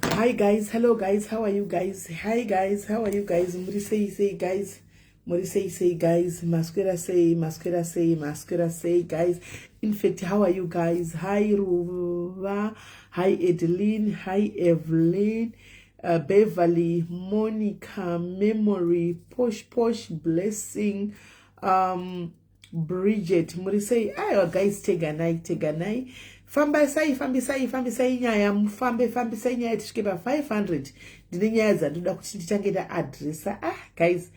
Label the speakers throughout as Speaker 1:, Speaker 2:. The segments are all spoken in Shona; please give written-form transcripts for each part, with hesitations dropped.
Speaker 1: Hi guys, hello guys, how are you guys? Hi guys, how are you guys? Muri sei sei guys? Muri sei sei guys? Maswera sei, maswera sei, maswera sei guys? In fact, how are you guys? Hi Ruva, hi Adeline, hi Evelyn, Beverly, Monica, Memory, Posh Posh, Blessing, Bridget, muri sei? Aiwa guys, teganai, teganai. Fambisai, fambisai, fambisai nyaya, mufambe, fambisai nyaya tisvike pa 500. Ndine nyaya dzandinoda kuti nditange ndaadresa. Ah guys,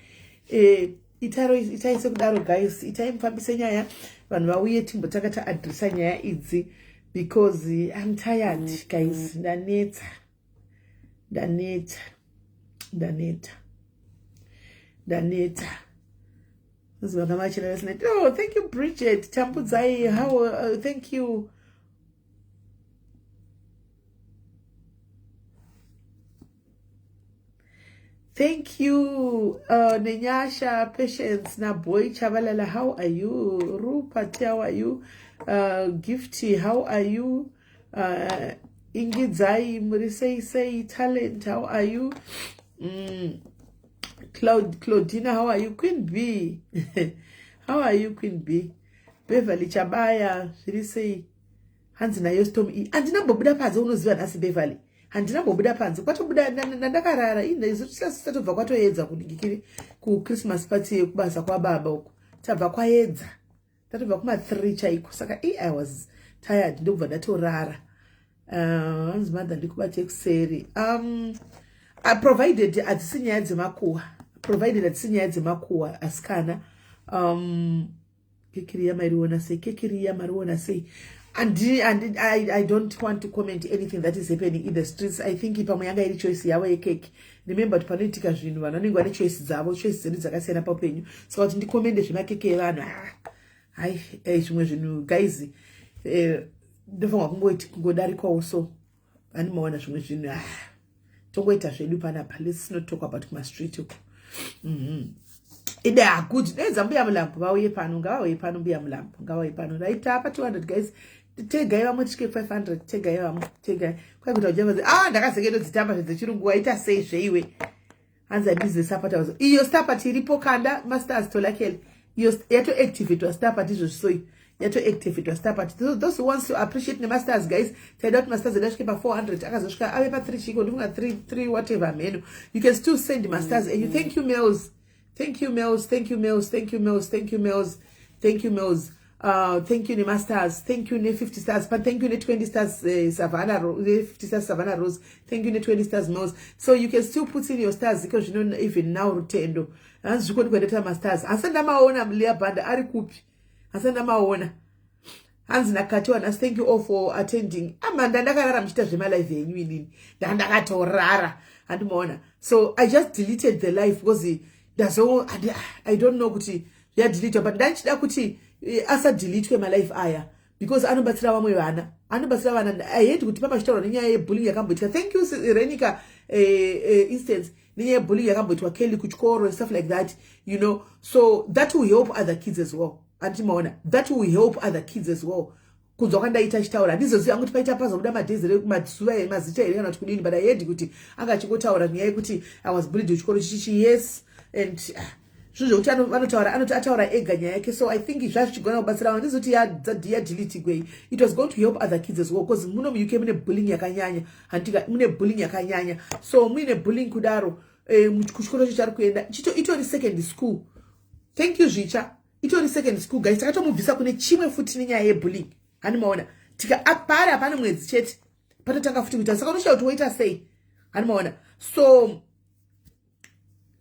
Speaker 1: itaro itai sekudaro guys, itai mufambise nyaya vanhu vauye timbotanga taadresa nyaya idzi because I'm tired guys, ndanetsa. Ndaneta. Ndaneta. Ndaneta. Oh, thank you, Bridget. Tambudzai, how thank you. Thank you, Nenyasha, Patience, Naboy, Chabalala, how are you? Rupati, how are you? Gifty, how are you? Ingidzai, Murisei, Sei, Talent, how are you? Claudina, how are you? Queen B, how are you, Queen B? Beverly Chabaya, Zvirisei, hanzi nayo storm iyi. Handina kumbobuda panze, unoziva nhasi Beverly. Handina kumbobuda panze, kwatobuda ndandakarara. Ine tatobva kwatoedza kudikiri ku Christmas party yekubasa kwababa uko. Tabva kwaedza. Tatobva kuma 3 chaiko. Saka I was tired, ndokubva ndatorara. Hanzi mother ndikubate kuseri. Provided hadzisi nyaya dzemakuhwa. Provided hadzisi nyaya dzemakuhwa asikana. Kekiriya mariona sei? Kekiriya mariona sei? And I don't want to comment anything that is happening in the streets. I think pamwe yanga iri choice yavo yekeke. Remember kuti panoitika zvinhu vanhu vanenge vane choice dzavo, choice dzedu dzakasiyana paupenyu. Saka kuti ndikomende zvemakeke evanhu, hai, zvimwe zvinhu guys, ndofanirwa kungoti kungodarikwawo so. Animaona zvimwe zvinhu, tongoita zvedu panapa. Let's not talk about kumastreet uko. Ide good. Dai mbuya Mulambo vauye pano, ngavauye pano mbuya Mulambo, ngavauye pano. Right apa 200 guys. Tegai vamwe tisvike 500, tegai vamwe, tegai. Kwai kuti ujava, ndakazenge ndodzitamba zvedzechirungu, waita sei zveiwe? Hanzi abize sapata. Iyo star party iripo kanda masters tolakele. Iyo yato activatwa star party izvozvi soi. Yato activatwa star party. Those who wants to appreciate nemasters guys, taida kuti masters edu asvike pa 400, akazosvika ave pa 3 chiko, ndifunga 3 3 whatever mheno. You can still send masters and you thank you mails. Thank you mails, thank you mails, thank you mails, thank you mails, thank you mails. Thank you nemasters, thank you ne 50 stars, but thank you ne 20 stars Savannah Rose, 50 stars Savannah Rose, thank you ne 20 stars mails. So you can still put in your stars because you know even now Rutendo. Hanzi zviko ndikuendeta masters. Asi ndamaona Mlia Banda ari kupi? Asi ndamaona. Hanzi nakatiwa nhasi, thank you all for attending. Ama ndakarara muchiita zvemalive enyu inini. Ndandakatorara. Handimaona. So I just deleted the live because ndazo I don't know kuti yadeletwa, but ndandichida kuti asadeletwe malive aya because anobatsira vamwe vana, anobatsira vana. I heard kuti pamachitaurwa nenyaya yebullying yakamboitika. Thank you Renica, instance nenyaya yebullying yakamboitwa Kelly kuchikoro and stuff like that, you know, so that will help other kids as well. Andimaona, that will help other kids as well. Kunzwa kwandaita achitaura, handizozivi angu kuti paita pazobuda madhezi mazuva mazita here kana kuti kudini, but I heard kuti anga achingotaura nyaya yekuti I was bullied kuchikoro chichichi. Yes, and zvinhu zvekuti vanotaura, anoti ataura ega nyaya yake. So I think zvazvichigona kubatsira vanhu. Ndizoti yadeletigwei, it was going to help other kids as well because muno muUK mune bullying yakanyanya, handika? Mune bullying yakanyanya. So muine bullying kudaro, kuchikoro chacho ari kuenda itori second school. Thank you Zvicha. Itori second school guys, takatomubvisa kune chimwe futi nenyaya yebullying. Handimaona tika pari hapana mwedzi chete patotanga futi kuita. Saka unoshaya kuti woita sei. Handimaona. So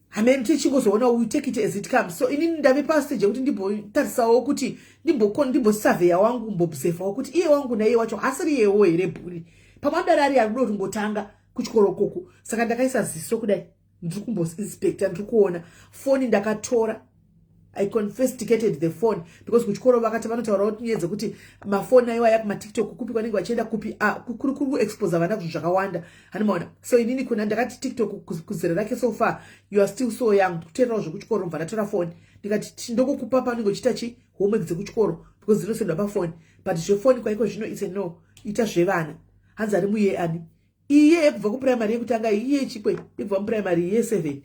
Speaker 1: hamene tichingozoona, we take it as it comes. So inini ndave pastage yekuti ndimbotarisawo kuti ndimbosurveya wangu, mboobservawo kuti iye wangu naiye wacho hasiri iyewo here bully. Pamwe adari ari arikuda kuti ngotanga kuchikoro koko. Saka ndakaisa ziso kudai, ndiri kumboinspecta, ndiri kuona. Foni ndakatora, I confiscated the phone because kuchikoro vakati vanotaura kuti nyaya dzekuti mafoni aiwa aya kumaTikTok kupi kwanenge vachienda kupi, kuri kuri kuexposa vana kuzvinhu zvakawanda. Handimaona. So inini kuna ndakati TikTok kuzera rake so far you are still so young, kuteererawo zvekuchikoro. Mubva ndatora foni ndikati ndokukupa paunenge uchiita chi homework dzekuchikoro because dzinosendwa pafoni, but zvefoni kwaiko zvino it's a no. Ita zvevana. Hanzi ari muye ani. Iye yekubva kuprimary yekutanga, iye yechikwe yekubva muprimary ye7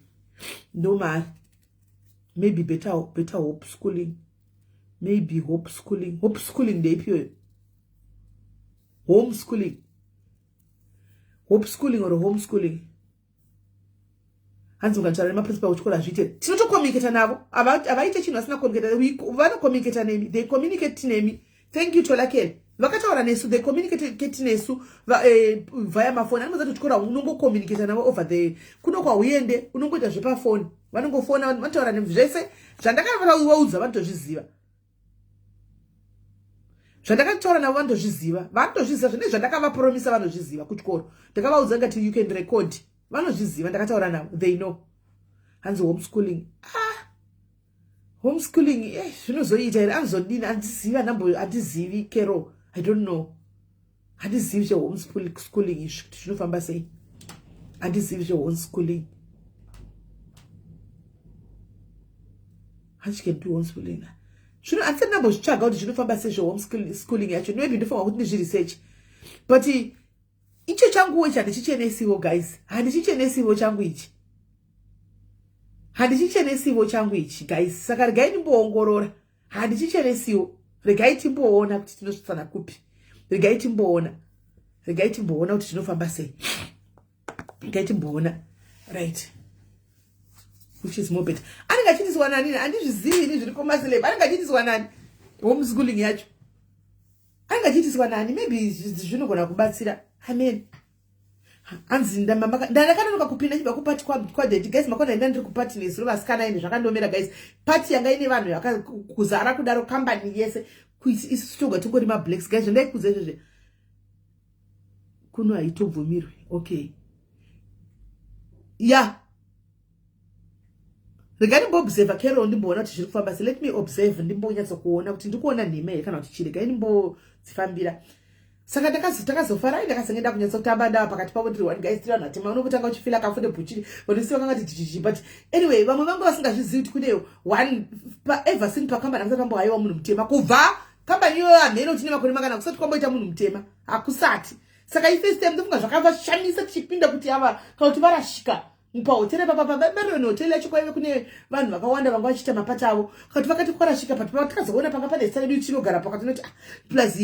Speaker 1: ndo maari. Maybe better hope schooling, maybe hope schooling. Hope schooling ndeipiyoyo? Home schooling, hope schooling or home schooling. Hanzi mukataura nemaprincipal kuchikoro, hazviite. Tinotokommunicata navo, havaite chinhu vasina communicata. Vanocommunicata nemi, they communicate nemi. Thank you, Tolakele. Vakataura nesu, they communicate nesu via mafoni. Anoza kuti kuchikoro unongocommunicata navo over the kuno kwauende, unongoita zvepafoni, vanongofona, vanotaura nemi. Zvese zvandakavaudza vanotozviziva, zvandakataura navo vanotozviziva, vanotozviziva. Zvine zvandakavapromisa vanozviziva. Kuchikoro ndakavaudza ngati, "You can record." Vanozviziva, ndakataura navo, they know. Hanzi homeschooling. Ah, homeschooling, zvinozoita here? Anozodini? Handizivi, handizivi kero, I don't know. Handizivi zvehomeschooling izvi kuti zvinofamba sei. Handizivi zvehomeschooling. Hanzi can do homeschooling. Zvino handisati ndambozvitsvaga kuti zvinofamba sei zvehomeschooling yacho. Maybe ndofanira kuti ndizviresearch, but icho changuwo ichi handichinesiwo, guys, handichinesiwo changu ichi, handichinesiwo changu ichi, guys. Saka regai ndimboongorora. Handichinesiwo. Regai timboona kuti tinosvitsana kupi. Regai timboona, regai timboona kuti zvinofamba sei. Regai timboona. Right, which is more better? Anenge achiitiswa nani? Handizvizivi ini zviri kumaceleb. Anenge achiitiswa nani homeschooling yacho? Anenge achiitiswa nani? Maybe zvinogona kubatsira. Amen. Hanzi ndakanonoka kupinda chibva kupati kwadaddy. Guys, makona enda ndiri kupati nezuro, vasikana, ine zvakandomera, guys. Pati yanga ine vanhu kuzara kudaro, kambani yese, isusu toga tingori mablacks, guys. Zvandaikudza izvozvo, kuno haitobvumirwi. Okay, ya yeah. Regai ndimboobserva Carol, ndimboona kuti zviri kufamba se. Let me observe, ndimbonyatsokuona kuti ndikuona nhema here kana kuti chii. Regai ndimbodzifambira. Saka takazofarai, ndakazenge ndakunyatsotamba ndava pakati pavo ndiri one, guys. Tiri vanhu vatema, unongotanga uchifila comfortable chii, vanhu vakanga ti chichichi. But anyway, vamwe vanga vasingazvizivi kuti kune one ever seen pakambani akusati pambohaiwa munhu mutema. Kubva kambani iyoyo, hamheno tine makore mangana, kusati kwamboita munhu mutema, hakusati. Saka ifirst time, ndofunga zvakavashamisa tichipinda kuti ava kana kuti varashika pahotera papapa. Hoteri yacho kwaive kune vanhu vakawanda vanga vachiita mapati avo, kati vakati kwarashika. But takazoona panga pane zita redu tinogara pakati noti, ah, plus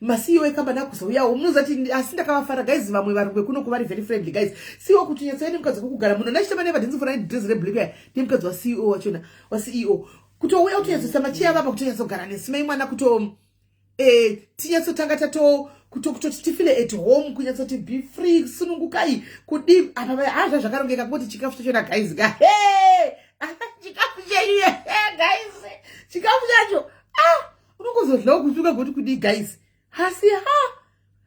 Speaker 1: maCEO ekambani akuzouyawo, munozati. Asi ndakavafara, guys. Vamwe varungu vekunoku vari very friendly, guys. CEO kuti nyatsoene mukadzi kwekugara munhu ndachitamba nevadhinzi fona dress reblack ya nemukadzi waCEO wachona, waCEO, kutouya kutonyatsoisa machiya vapa, kutonyatsogara nesimai mwana, kuto tinyatsotanga tato kutoti tifeel at home, kunyatsoti be free, sunungukai kudi apa. Hazva zvakarongeka kungoti chikafu chachona, guys ka, chikafu chenyu, guys, chikafu chacho, ah, unongozodlawo kuti ungagoti kudii, guys. Hasi ha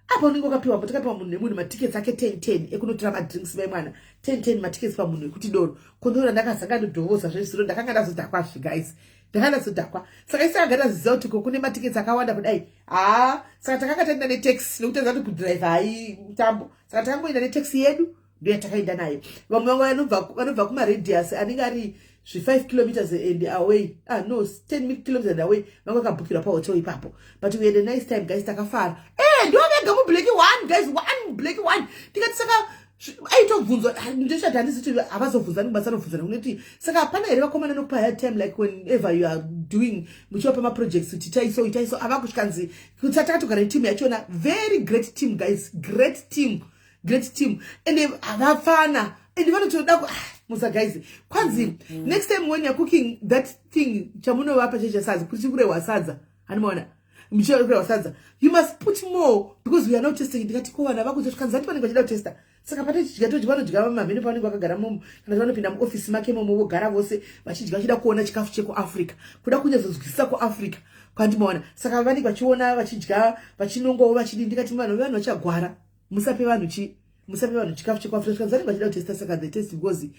Speaker 1: apa unenge wakapiwa, takapiwa munhu nemunhu matickets ake 10 10 ekunotora madrinks mai mwana, 10 10 matickets pamunhu ekuti doro kondora. Ndakazanga ndodhovoza zvezviro, ndakanga ndazodhakwazve, guys, ndakanga ndazodhakwa. Saka isi akanga ndaziziva kuti ko kune matickets akawanda kudai. Haa, saka takanga taenda netaxi nekuti taziva kuti kudhiraivha hai mutambo. Saka takangoenda netaxi yedu, ndo yatakaenda nayo. Vamwe vanga vanobva kumaradius anenge ari zvi5 kilometers and away, ah no, 10 kilometers and away, vanga vakabhukirwa pahotel ipapo. But we had a nice time, guys, takafara. Ndo vega mublack one, guys, one black one. Ndikati saka aitobvunzwa, ndochati handisi kuti havazobvunzani kubasa, anobvunzana kunoti saka hapana here vakomana nokupa hard time, like whenever you are doing, muchivapa maprojects kuti itaiso, itaiso, ava kusvikanzi kuti takatogara neteam yachona. Very great team, guys, great team, great team. And havafana and vanotoda ah, musa, guys. Kwanzi next time when you're cooking that thing chamunovapa chechasadza, kuti kurehwa sadza, handimaona muchikurehwa sadza, you must put more because we are not testing. Ndikati ko vanhu havakuzosvikanzi ati vanenge vachida kutesta. Saka patechidya todya, vanodya mamhene pavanenge vakagara momo, kana vanopinda muofisi make momo, vogara vose vachidya, vachida kuona chikafu chekuAfrica, kuda kunyatsonzwisisa kuAfrica kwandimaona. Saka vanenge vachiona, vachidya, vachinongawo, vachidi. Ndikati vanhu vachagwara, musape vanhu chi musape vanhu chikafu chekuAfrica. Zvikanzi vanenge vachida kutesta. Saka the test because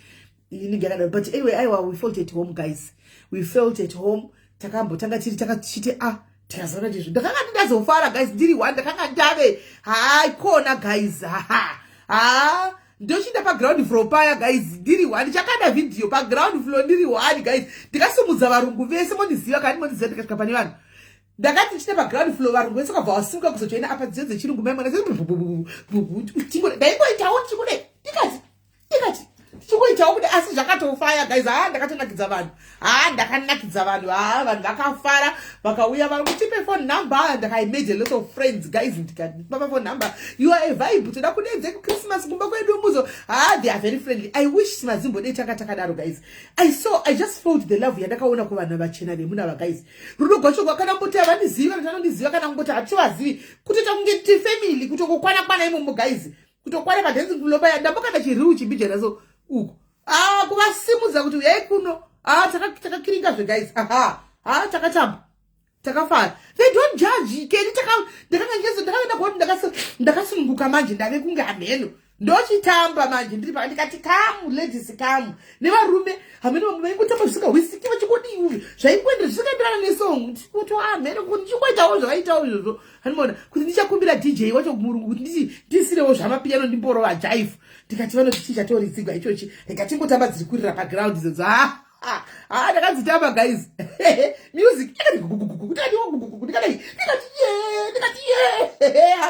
Speaker 1: inenge yakadaro. But anyway, aiwa, we felt at home, guys, we felt at home. Takambotanga tiri takachiti ah, tikazoona chizvo. Ndakanga ndindazofara, guys, ndiri one, ndakanga ndave haikona, guys. Ha ha, ndochinda paground floor paya, guys, ndiri one. Chakada vhidhiyo paground floor ndiri one, guys. Ndikasimudza varungu vese, mondiziva kani, mondiziva. Ndikasvika pane vanhu. Ndakati chine paground floor, varungu vese vakabva vasimuka kuzojoina apa. Dziyo dzechirungu, mai mwana, ndaingoitawo chikude, ndikati tichingoitawo kuti, asi zvakatofaya, guys. Ha, ndakatonakidza vanhu. Ha, ndakanakidza vanhu. Ha, vanhu vakafara, vakauya vari kutipe phone number. Ndakamade a lot of friends, guys. Ndikapapa phone number. "You are a vibe, toda kudedze kuChristmas kumba kwedu muzo." Ha, they are very friendly. I wish mazimbodei tanga takadaro, guys. I just felt the love yandakaona kuvanhu vachena vemunava, guys. Rudo gwacho kana mboti havandizivi, kana tanondiziva, kana kungoti hativazivi, kutoita kunge tifamily, kutongokwana kwana imomo, guys, kutokwana padancing floor paya. Ndambokanda chiriu chimbijana so uku, ah, kuvasimudza kuti uyai kuno. Ah, takakiringa zve, guys. Aha, ha, takatamba, takafara. They don't judge keni. Ndakanga kuoti ndakasununguka manje, ndave kunge hamheno, ndochitamba manje ndiri paka. Ndikati, "Come ladies, come." Nevarume hamene vamwe vaingotamba zvisingahwisiki, vachingodii, zvaingoendera zvisingaenderana nesong. Kuti hamene kuti ndichingoitawo zvavaitawo izvozvo, handimaona kuti ndichakumbira DJ wacho murungu kuti nditi ndisirewo zvamapiyano, ndimborova jive. Ndikati vanoti chii chatoridzigwa ichochi? Ndikati tingotamba dziri kurira paground idzodzo. Ha, ndakadzitamba, guys. Music ndikati, ndikati ye, ndikati ye.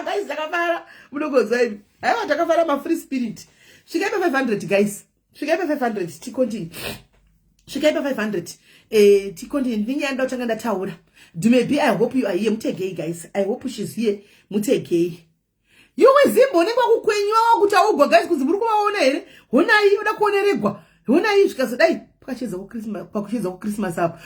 Speaker 1: Guys, ndakafara. Munongonzwa imi? Haiwa, takafara, mafree spirit. Svikai pa500, guys, svikai pa500, ticontinue. Svikai pa500, ticontinue nenyaya ndoda kutanga ndataura. Dumebi, I hope you are here. Mutegei, guys. I hope she's here. Mutegei. Iwe Zimbo, unenge wakukwenywa, wakuti augwa, guys, kunzi muri kuvaona here? Honai, oda kuoneregwa. Honai, zvikazodai pakuchedza kuChristmas apo,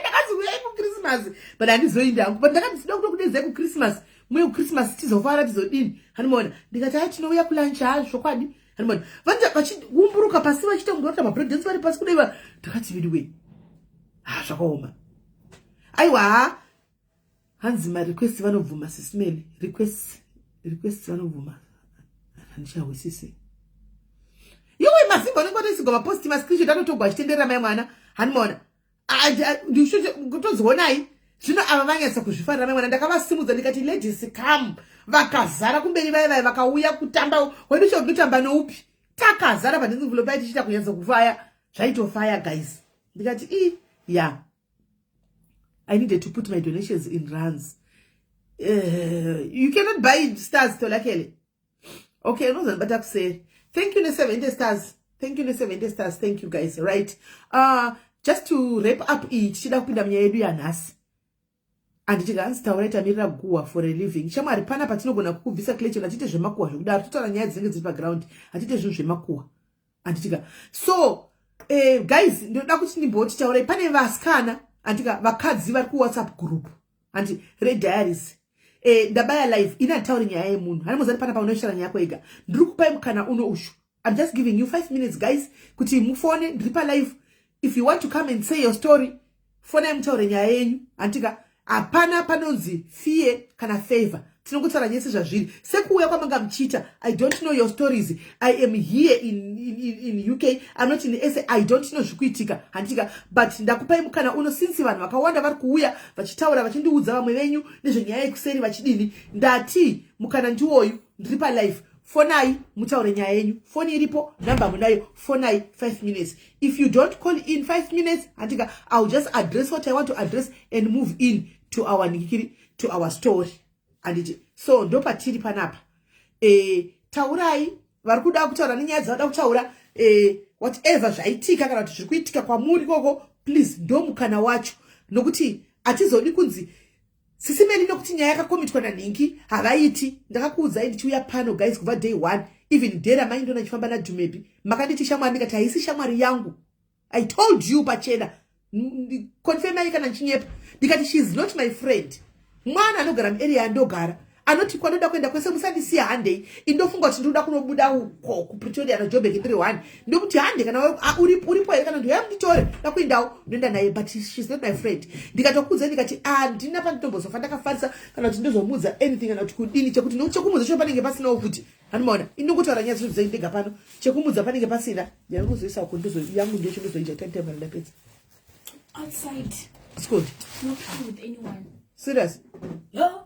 Speaker 1: ndakazi uyai kuChristmas, but handizoindi hangu. But ndakati tinoda kutokudedzai kuChristmas, muye kuChristmas, tizofara, tizodini, handimaona. Ndikati, hai, tinouya kulunch. Ha, zvokwadi, handimaona vachiumburuka pasi, vachiita kunge vakuita mabreakdance vari pasi kudai. Ndakati vidiwe, ha, zvakaoma. Aiwa, ha, hanzi marequest vanobvuma. Sismeli, request vanobvuma, handichahwisisi. Iwe mazimba, unenge watoisigwa maposti, mascreenshot anotogwa achitenderera, mai mwana, handimaona. Kutozionai zvino ava vanyatsa kuzvifarira, mai mwana. Ndakavasimudza, ndikati, "Ladies, come." Vakazara kumberi vai vai, vakauya kutamba wedu chekutamba noupi. Takazara padancing floor pai, tichiita kunyatsa kufaya. Zvaitofaya, guys. Ndikati i ya, I needed to put my donations in rands. You cannot buy stars, Tolakele. Okay, unozondibata kuseri. Thank you ne-70 stars. Thank you ne-70 stars. Thank you, guys. Right, just to wrap up iyi, tichida kupinda munyaya yedu yanhasi, handiti? Hanzi taurai, tamirira guhwa for a living. Shamwari, pana patinogona kukubvisa clechon. Hatiite zvemakuhwa zvekudaro, totaura nyaya dzinenge dziri paground. Hatiite zvinhu zvemakuhwa, handitika? So guys, ndinoda kuti ndimboti taurai. Pane vasikana, handika, vakadzi vari kuWhatsApp group, handi, rediaries. Ndabaya live ini, handitauri nyaya yemunhu. Hani muzati pana paunoshara nyaya yako ega. Ndiri kupai mukana uno ushu. I'm just giving you 5 minutes, guys, kuti mufone. Ndiri palive. If you want to come and say your story, fonai mutaure nyaya yenyu, handika? Hapana panonzi fear kana favor. Tinongotaura nyaya sezvazviri, sekuuya kwamanga muchiita. I don't know your stories. I am here in UK. I'm not in SA. I don't know zvikuitika, handitika? But ndakupai mukana uno since vanhu vakawanda vari kuuya vachitaura, vachindiudza vamwe venyu nezvenyaya yekuseri vachidini. Ndati mukana ndiwoyu, ndiri palive. Fonai mutaure nyaya yenyu. Foni iripo, namba munayo. Fonai 5 minutes. If you don't call in 5 minutes, handika, I will just address what I want to address and move in to our nikikiri, to our story, handiti? So ndopatiri panapa. Taurai, vari kuda kutaura nenyaya dzavada kutaura, whatever zvaitika kana kuti zviri kuitika kwamuri ikoko, please, ndo mukana wacho, nokuti hatizodi kunzi sisimeni nokuti nyaya yakakomitwa nanhingi havaiti. Ndakakuudzai ndichiuya pano, guys, kubva day one, even day ramaindona chifamba naDhumebi, makanditi shamwari. Ndikati haisi shamwari yangu. I told you pachena, confirmai kana ndichinyepa. Ndikati she is not my friend. Mwana anogara muarea yandogara, anoti kwandoda kuenda kwese, "Musandisiya, handei." Indofunga kuti ndinoda kunobuda uko kuPretoria naJobek ndiri one. Ndokuti hande, kana uripo here, kana ndoya munditore, dakuendawo, ndoenda naye, but she's not my friend. Ndikatokuudza, ndikati handina panditombozofa ndakafarisa kana kuti ndozomudza anything kana kuti kudini chekuti, nokuti chekumudza cho panenge pasinawo futi, handimaona. Inongotaura nyaya dzino ndega pano, chekumudza panenge pasina. Ndinozoisa uko yangu, ndecho ndozoita time kana ndapedza.
Speaker 2: Outside.
Speaker 1: It's good.
Speaker 2: Not with anyone.
Speaker 1: Serious?
Speaker 2: Yeah.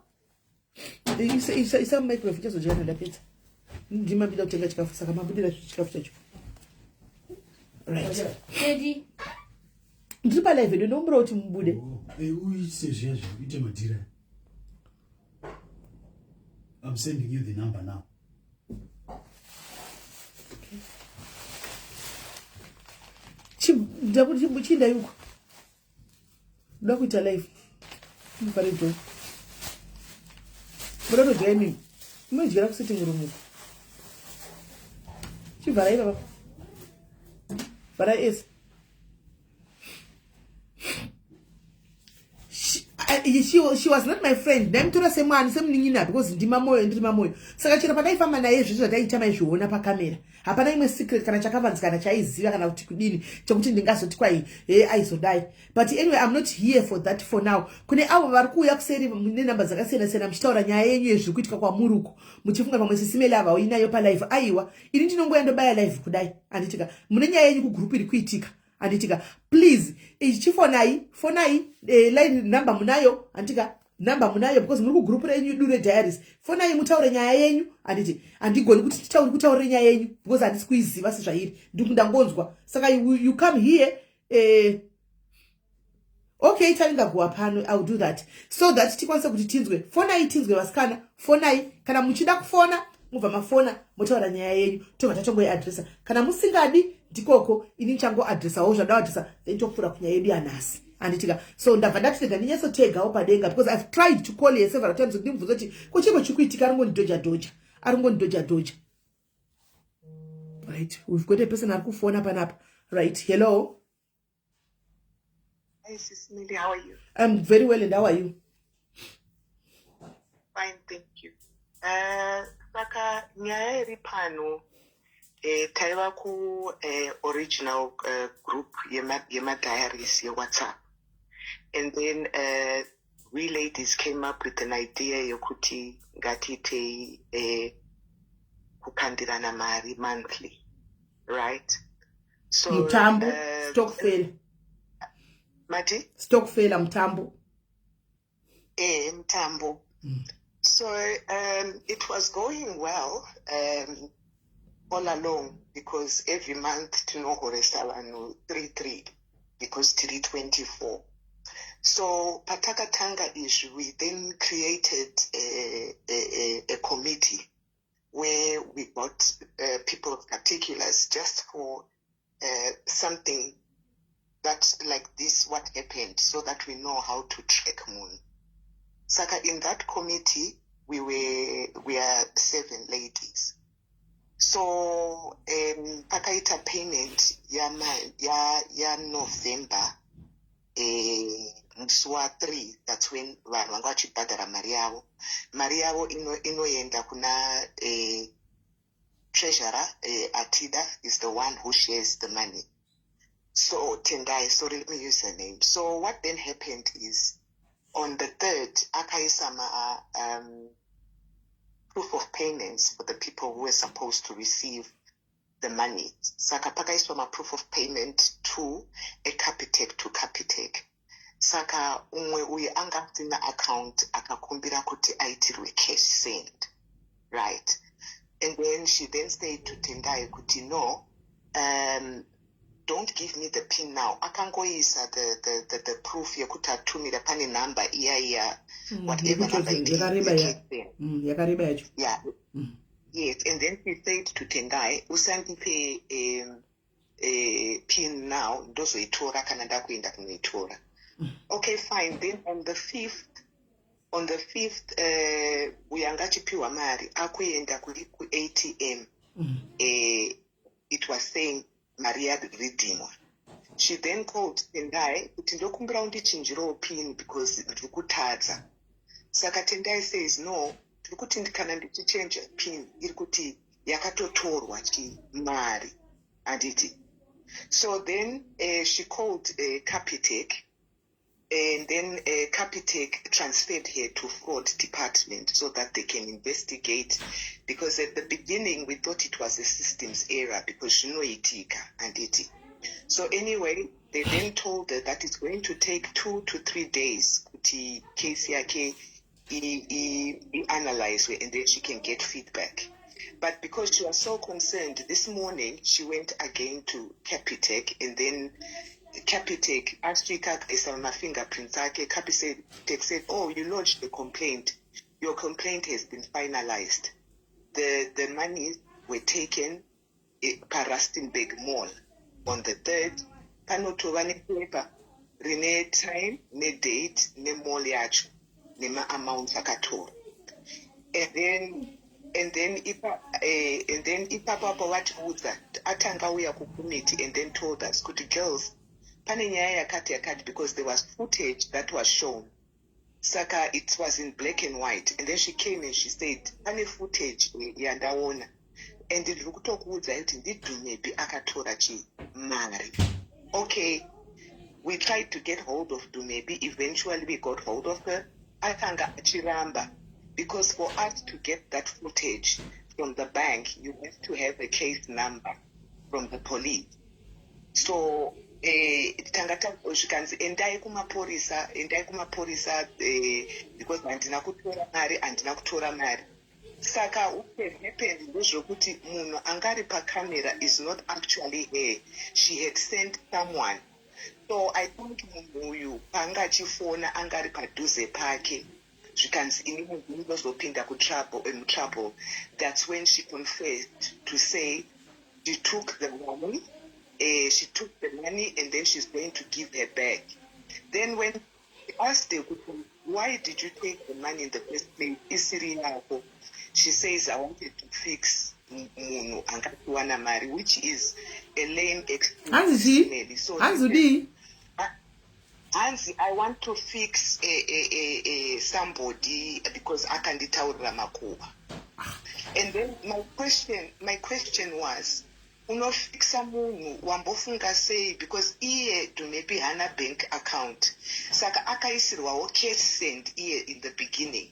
Speaker 1: Isa microwave, ichazodya ndapedza. Ndimambida kutenga chikafu, saka mabudira chikafu chacho, right?
Speaker 2: Daddy.
Speaker 1: Ndiri palive edu, ndokumbira kuti mubude.
Speaker 3: Oh, uite zviya zviya, uite madhira. I'm sending you the number now.
Speaker 1: Chiindai uko. Ndoda kuita live. Mufare do. Muda kutodya imimi. Munodyira kusitting room uko. Chivharai baba. Vharai ese. She was not my friend. Ndaimutora semwana, semunin'ina, because ndimamoyo, ndiri mamoyo. Saka chero pandaifamba naye, zvese zvataita maizviona pakamera. Hapana imwe secret kana chakavanzikana chaiziva kana kuti kudini chekuti ndingazoti kwai he aizodai. But anyway, I'm not here for that for now. Kune avo vari kuuya kuseri nenhamba dzakasiyana siyana muchitaura nyaya yenyu yezviri kuitika kwamuri uko, muchifunga pamwe Sis Melly ava uinayo palive, aiwa, ini ndinongoya ndobaya live kudai, handitika? Mune nyaya yenyu kugroup iri kuitika, handitika? Please, ichifonai, fonai, line number munayo, handitika? Namba munayo because muri kugroup renyu Dure Diaries. Fonai mutaure nyaya yenyu, handiti? Handigoni kuti titauri kutaurire nyaya yenyu because handisi kuiziva sezvairi, ndikundangonzwa. Saka you come here, okay, taringa guwa pano. I will do that so that tikwanise kuti tinzwe. Fonai tinzwe, vasikana, fonai. Kana muchida kufona, mubva mafona, motaura nyaya yenyu, tobva tatongoiadresa. Kana musingadi, ndikoko ini nichangoadresawo zvandaadresa, then topfuura kunyaya yedu yanhasi, handitika? So ndabva ndatirega ndinyatsotegawo padenga because I've tried to call her several times kuti ndimubvunze kuti ko chiko chiri kuitika. Ari ngondidhoja dhoja, ari ngondidhoja dhoja. Right, we've got a person ari kufona panapa. Right, hello.
Speaker 4: Hi, Sis Millie, how are you?
Speaker 1: I'm very well, and how are you?
Speaker 4: Fine, thank you. Saka nyaya iri pano, taiva ku original group yema diaries yeWhatsApp. And then we ladies came up with an idea yokuti ngatiitei kukandirana mari monthly, right? So
Speaker 1: Mutambo, stokvel.
Speaker 4: Mati?
Speaker 1: Stokvela mutambo.
Speaker 4: Mutambo. So it was going well all along because every month tinohoresa vanhu 33 because tiri 24. So patakatanga izvi, we then created a committee where we got people of particulars just for something that like this, what happened, so that we know how to track munhu. Saka in that committee we are seven ladies. So pakaita payment ya November, musi wa3, that's when vanhu vanga vachibhadhara mari yavo. Mari yavo inoenda kuna treasurer, Atida is the one who shares the money. So Tendai, sorry, let me use her name. So what then happened is on the third akaisa ma proof of payments for the people who were supposed to receive the money. Saka pakaiswa ma-proof of payment to eCapitec, to Capitec. Saka umwe uyu anga asina account, akakumbira kuti aitirwe cash send, right? And then she then said to Tendai kuti, "No, don't give me the PIN now." Akangoisa the proof yekuti atumira pane number iya iya, whatever number it is,
Speaker 1: Yakareba.
Speaker 4: The cash send.
Speaker 1: Yakareba yacho.
Speaker 4: Yeah. Yes, and then she said to Tendai, "Usandipe PIN now, ndozoitora kana ndakuenda kunoitora." Okay, fine. Then on the fifth, uyo anga achipiwa mari akuenda kuATM. It was saying mari yaredeemwa. She then called Tendai kuti, "Ndokumbira undichinjirewo PIN because ndiri kutadza." Saka Tendai says, "No, ndiri kuti kana ndichichenja PIN iri kuti yakatotorwa chimari, handiti?" So then she called Capitec, and then Capitec transferred her to fraud department so that they can investigate, because at the beginning we thought it was a systems error because zvinoitika, handiti? So anyway, they then told her that it's going to take 2 to 3 days kuti case yake i-analyzwe and then she can get feedback. But because she was so concerned, this morning she went again to Capitec and then Capitec. Asvika, akaisa mafingerprints ake. Capitec said, "Oh, you lodged the complaint. Your complaint has been finalized. The monies were taken paRustenburg Mall on the third." Panotova nepepa rine time, nedate, nemall yacho, nemaamounts akatorwa. And then ipapo vatiudza, atanga uya kucommittee and then told us kuti, "Girls, pane nyaya yakati yakati," because there was footage that was shown. Saka it was in black and white. And then she came and she said, "Pane footage yandaona and ndiri kutokuudzai kuti ndiDhumebi akatora chimari." Okay, we tried to get hold of Dumebi. Eventually we got hold of her. Akanga achiramba, because for us to get that footage from the bank, you have to have a case number from the police. So tanga zvikanzi, "Endai kumapurisa, endai kumapurisa, because handina kutora mari, handina kutora mari." Saka what happened ndezvekuti munhu angari pacamera is not actually her. She had sent someone. So I think munhu uyu paanga achifona, anga ari padhuze pake. Zvikanzi, "Ini munhu ndinozopinda mutrouble." That's when she confessed to say she took the money, she took the money and then she's going to give her back. Then when asked her, "Why did you take the money in the first place isiri yako?" she says, "I wanted to fix munhu angatiwana mari," which is a lame excuse.
Speaker 1: Hanzi chii?
Speaker 4: So
Speaker 1: Hanzi udii?
Speaker 4: Hanzi, "I want to fix a somebody because akanditaurira makuhwa." And then my question was, unofixa munhu wambofunga sei? Because iye Dumebi hana bank account, saka akaisirwawo cash send iye in the beginning.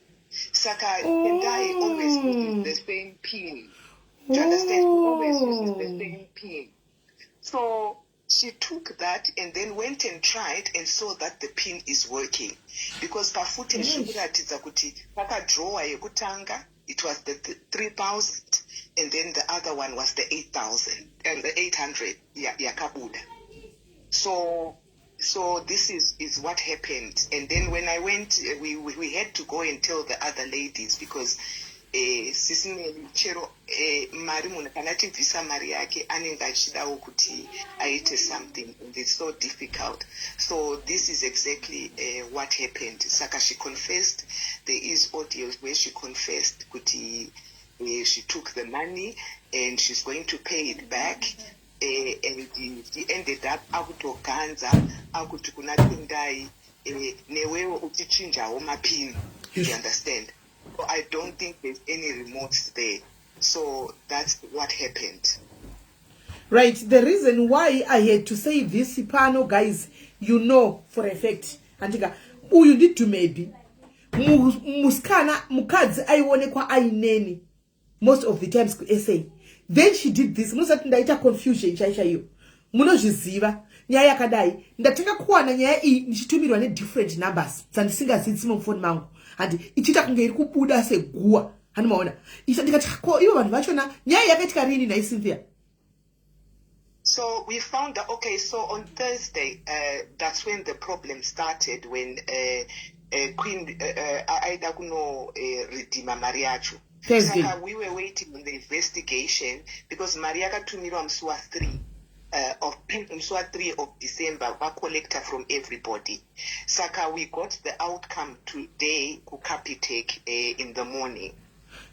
Speaker 4: Saka Tendai always uses the same PIN. Do you understand? He always uses the same PIN. So she took that and then went and tried and saw that the PIN is working, because pafootage zvikuratidza kuti pakadrawa yekutanga, it was the 3000, and then the other one was the 8000 and the 800 yakabuda. So this is what happened. And then when I went, we had to go and tell the other ladies, because Sisi Melly, chero mari, munhu kana achibvisa mari yake anenge achidawo kuti aite something, and it's so difficult. So this is exactly what happened. Saka she confessed. There is audios where she confessed kuti she took the money and she's going to pay it back. And he ended up akutoganza, akuti kuna Tendai, "Newewo uchichinjawo mapin." You understand? So I don't think there's any remorse there. So that's what happened.
Speaker 1: Right, the reason why I had to say this pano, guys, you know for a fact, andika, uyu ndiDhumebi. Musikana, mukadzi aionekwa aineni most of the times kuSA. Then she did this. Munosati ndaita confusion chaichaiyo. Munozviziva nyaya yakadai, ndatanga kuwana nyaya iyi ndichitumirwa nedifferent numbers dzandisingazii mumufoni mangu, handi ichiita kunge iri kubuda seguwa, handimaona. Ndikati, ko ivo vanhu vachona, nyaya yakaitika rini nhai, Cynthia?
Speaker 4: So we found that, okay, so on Thursday, that's when the problem started, when Queen aida kuno redeema mari yacho.
Speaker 1: Thursday.
Speaker 4: Saka we were waiting on the investigation because mari yakatumirwa musi wa3 of musi wa3 of December, vacollector from everybody. Saka we got the outcome today kuCapitec in the morning.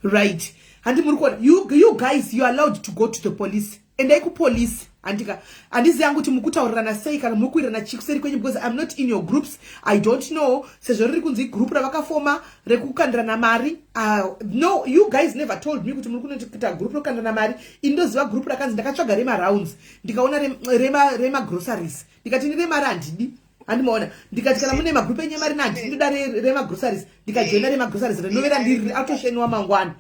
Speaker 1: Right, handi muri kuona, you guys, you are allowed to go to the police. Endai kupolice, handika. Handizivi yangu kuti mukutaurirana sei kana muri kuwirirana chii kuseri kwenyu, because I'm not in your groups, I don't know. Sezvo riri kunzi group ravakafoma rekukandirana mari, no, you guys never told me kuti muri kunoita group rekukandirana mari. Ini ndoziva group rakanzi, ndakatsvaga remarounds, ndikaona remagroceries, ndikati ni remari handidi, handimaona. Ndikati kana mune magroup enyu emari nandidi, ndoda remagroceries. Ndikajoina remagroceries, rinovera ndiri atosheniwa mangwana.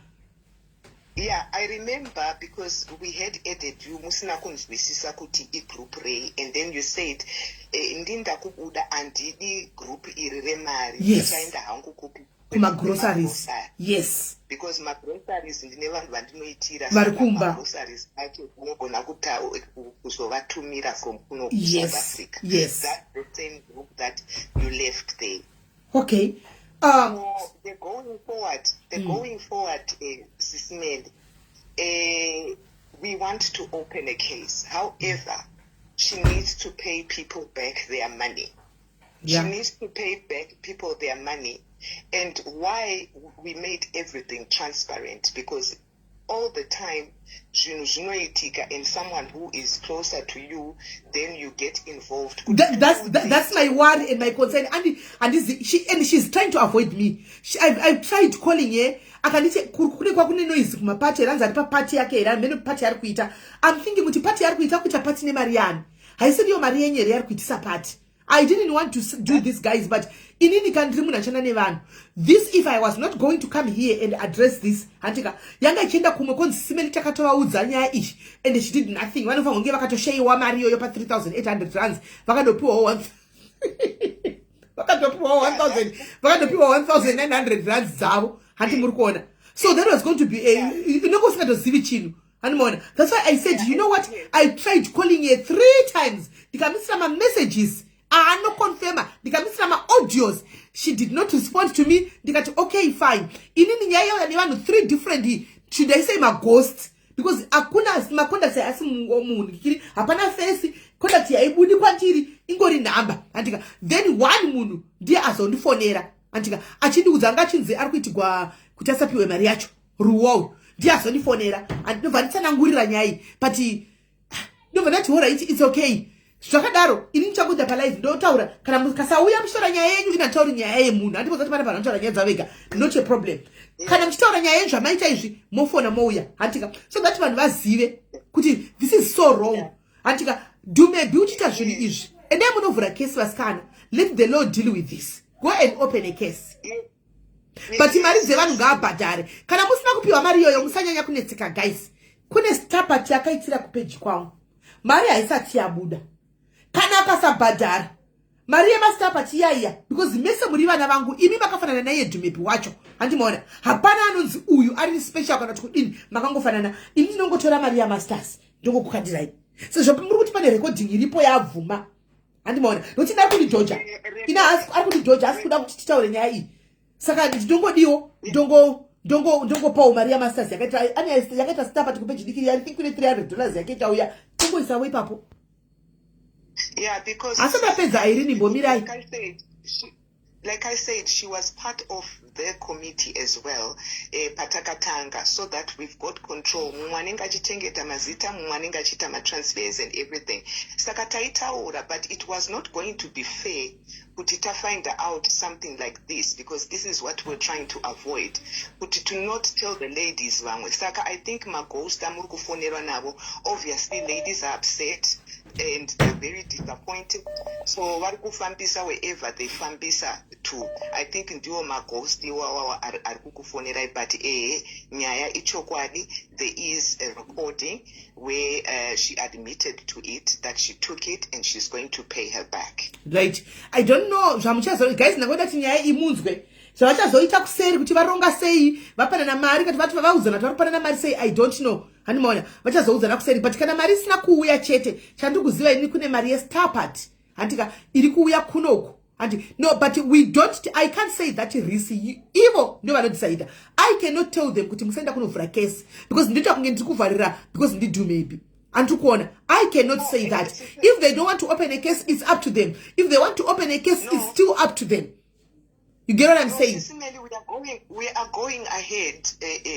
Speaker 4: Yeah, I remember, because we had added you, musina kunzwisisa kuti igroup rei, and then you said, "Ndinda kubuda, handidi group iri remari."
Speaker 1: Yes.
Speaker 4: Ndichaenda hangu kupi.
Speaker 1: Kumagroceries, yes.
Speaker 4: Because magroceries ndine vanhu vandinoitira.
Speaker 1: Vari kumba.
Speaker 4: Magroceries acho unogona kuzovatumira from kuno kuSouth Africa. That's the same group that you left there.
Speaker 1: Okay.
Speaker 4: So the going forward, Sis Melly, we want to open a case. However, she needs to pay people back their money. She needs to pay back people their money. And why we made everything transparent? Because all the time zvinhu zvinoitika and someone who is closer to you, then you get involved.
Speaker 1: That's my worry and my concern. And she's trying to avoid me. I've tried calling her, akanditi kune kwakune noise kumapati here, anzi ari papati yake here, mene pati yaari kuita. I'm thinking kuti pati yaari kuita, kuita pati nemari yani? Haisiriyo mari yenyu here yaari kuitisa pati? I didn't want to do this, guys, but inini kana ndiri munhu achishanda nevanhu, this, if I was not going to come here and address this, handika yanga ichienda kumwe konzi Sis Melly takatovaudza nyaya iyi and she did nothing. Vanofanira kunge vakatoshayiwa mari iyoyo pa3800 rands, vakandopiwawo vakatopiwawo 1000, vakatopiwa 1900 rands dzavo, handi muri kuona? So that was going to be a inenge usingatozivi chinhu, handimaona? That's why I said, you know what, I tried calling her three times, ndikamisira mamessages aanoconfirma, ndikamisira maaudios. She did not respond to me. Ndikati, okay, fine. Inini nyaya yauya nevanhu three different, should I say maghost, because hakuna macontacts asi munhu kiri, hapana face contact yaibudi kwandiri, ingori nhamba, handika? Then one munhu ndiye azondifonera, handika, achindiudza anga achinzi ari kuitigwa kuti asapiwe mari yacho. Ruwoyo ndiye azondifonera, ndobva nditsanangurira nyaya iyi, but ndobva ndati, alright, it's okay. Zvakadaro, ini ndichabuda palive ndotaura. Kana mukasauya muchitaura nyaya yenyu, ina nditauri nyaya yemunhu, handibozati pane vanhu vanotaura nyaya dzavo vega, not a problem. Kana muchitaura nyaya yenyu, zvamaita izvi, mofona mouya, handika, so that vanhu vazive kuti this is so wrong, handika? Dumebi uchiita zvinhu izvi, endai munovhura kesi, vasikana. Let the law deal with this. Go and open a case, but mari dzevanhu ngaabhadhare. Kana musina kupiwa mari iyoyo, musanyanya kunetseka, guys. Kune star party yakaitira kupeji kwangu, mari haisati yabuda. Kana akasabhadhara mari yemastar party iyaiya, because mese muri vana vangu imi, makafanana naiye Dhumepi wacho, handimaona? Hapana anonzi uyu ari special kana kuti kudini, makangofanana. Ini ndinongotora mari yamasters, ndongokukandirai, sezvo muri kuti pane recording iripo yabvuma, handimaona? Nokuti ina ari kundidhoja, ina ari kundidhoja, asi kuda kuti titaure nyaya iyi. Saka ndinongodiwo ndongopawo mari yamasters yakaita star party kupeji diki. I think kune $300 yakaita uya, tongoisawo ipapo.
Speaker 4: Yeah, because
Speaker 1: Asi ndapedza, Irene, mbomirai.
Speaker 4: Like I said, she was part of the committee as well, patakatanga, so that we've got control. Mumwe anenge achichengeta mazita, mumwe anenge achiita matransfers and everything. Saka taitaura, but it was not going to be fair kuti tafind out something like this, because this is what we're trying to avoid, kuti to not tell the ladies vamwe. Saka I think maghost amuri kufonerwa navo, obviously ladies are upset and they're very disappointed, so vari kufambisa wherever they fambisa to. I think ndiwo maghost iwawawa ari kukufonerai, but ehe, nyaya ichokwadi. There is a recording where she admitted to it, that she took it and she's going to pay her back.
Speaker 1: Right, I don't know zvamuchazo, guys. Ndangoda kuti nyaya imunzwe, zvavachazoita kuseri, kuti varonga sei, vapanana mari, kati vati vaudzana kuti vari kupanana mari sei, I don't know, handimaona? Vachazoudzana kuseri. But kana mari isina kuuya chete, chandiri kuziva ini, kune mari yestar party, handika, iri kuuya kunoku, handi? No, but we don't, I can't say that risk. Ivo ndo vanodecida. I cannot tell them kuti musaenda kunovhura case, because ndinoita kunge ndiri kuvharira because ndido maybe andiri kuona. I cannot say that. If they don't want to open a case, it's up to them. If they want to open a case,
Speaker 4: No.
Speaker 1: it's still up to them. You get what I'm
Speaker 4: No,
Speaker 1: saying?
Speaker 4: Sis Melly, we are going ahead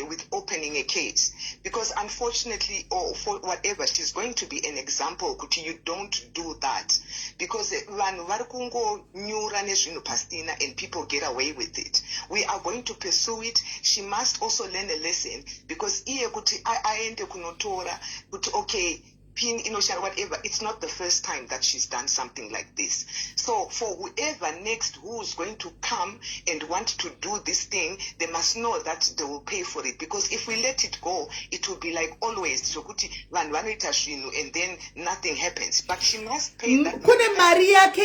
Speaker 4: with opening a case because unfortunately or for whatever, she's going to be an example kuti you don't do that, because vanhu vari kungonyura nezvinhu pasina and people get away with it. We are going to pursue it. She must also learn a lesson, because iye kuti aende kunotora kuti okay. Pin inoshanda, whatever. It's not the first time that she's done something like this. So for whoever next who's going to come and want to do this thing, they must know that they will pay for it, because if we let it go, it will be like always, zvokuti vanhu vanoita zvinhu and then nothing happens, but she must pay that.
Speaker 1: Kune mari yake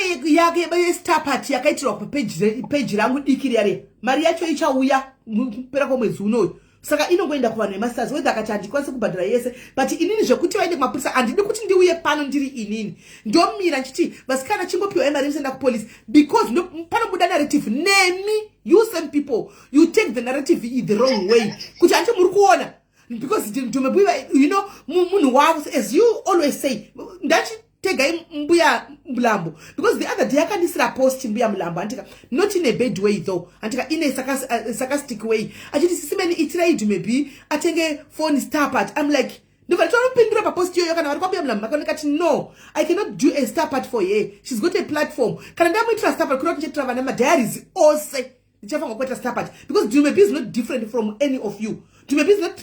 Speaker 1: yestar party yakaitirwa papeji rangu diki riya. Mari yacho ichauya kupera kwomwedzi unoyu, saka inongoenda kuvanhu vemastars, whether akati handikwanisi kubhadhara yese. But inini zvekuti vaende kumapurisa, handidi kuti ndiuye pano ndiri inini ndomira nchiti, "Vasikana, chingopiwa mari, musaenda kupolisi," because panobuda narrative nemi. You same people, you take the narrative in the wrong way, kuti hanti muri kuona, because Dhumebi, munhu wavo, as you always say. Ndachitegai Mbuya Mulambo, because the other day akandisira post Mbuya Mulambo, andika, not in a bad way though, andika, in a sarcastic way, achiti, "Sisi Melly, itirai Dhumebi atenge phone star part." I'm like, ndobva nditonopindura papost iyoyo, kana vari kwaMbuya Mulambo makaoneka, "No, I cannot do a star part for her. She's got a platform. Kana ndamuitira star part, kuda kuti ndichaitira vana madiaries ose, ndichafanira kuita star part, because Dhumebi is not different from any of you. Dhumebi is not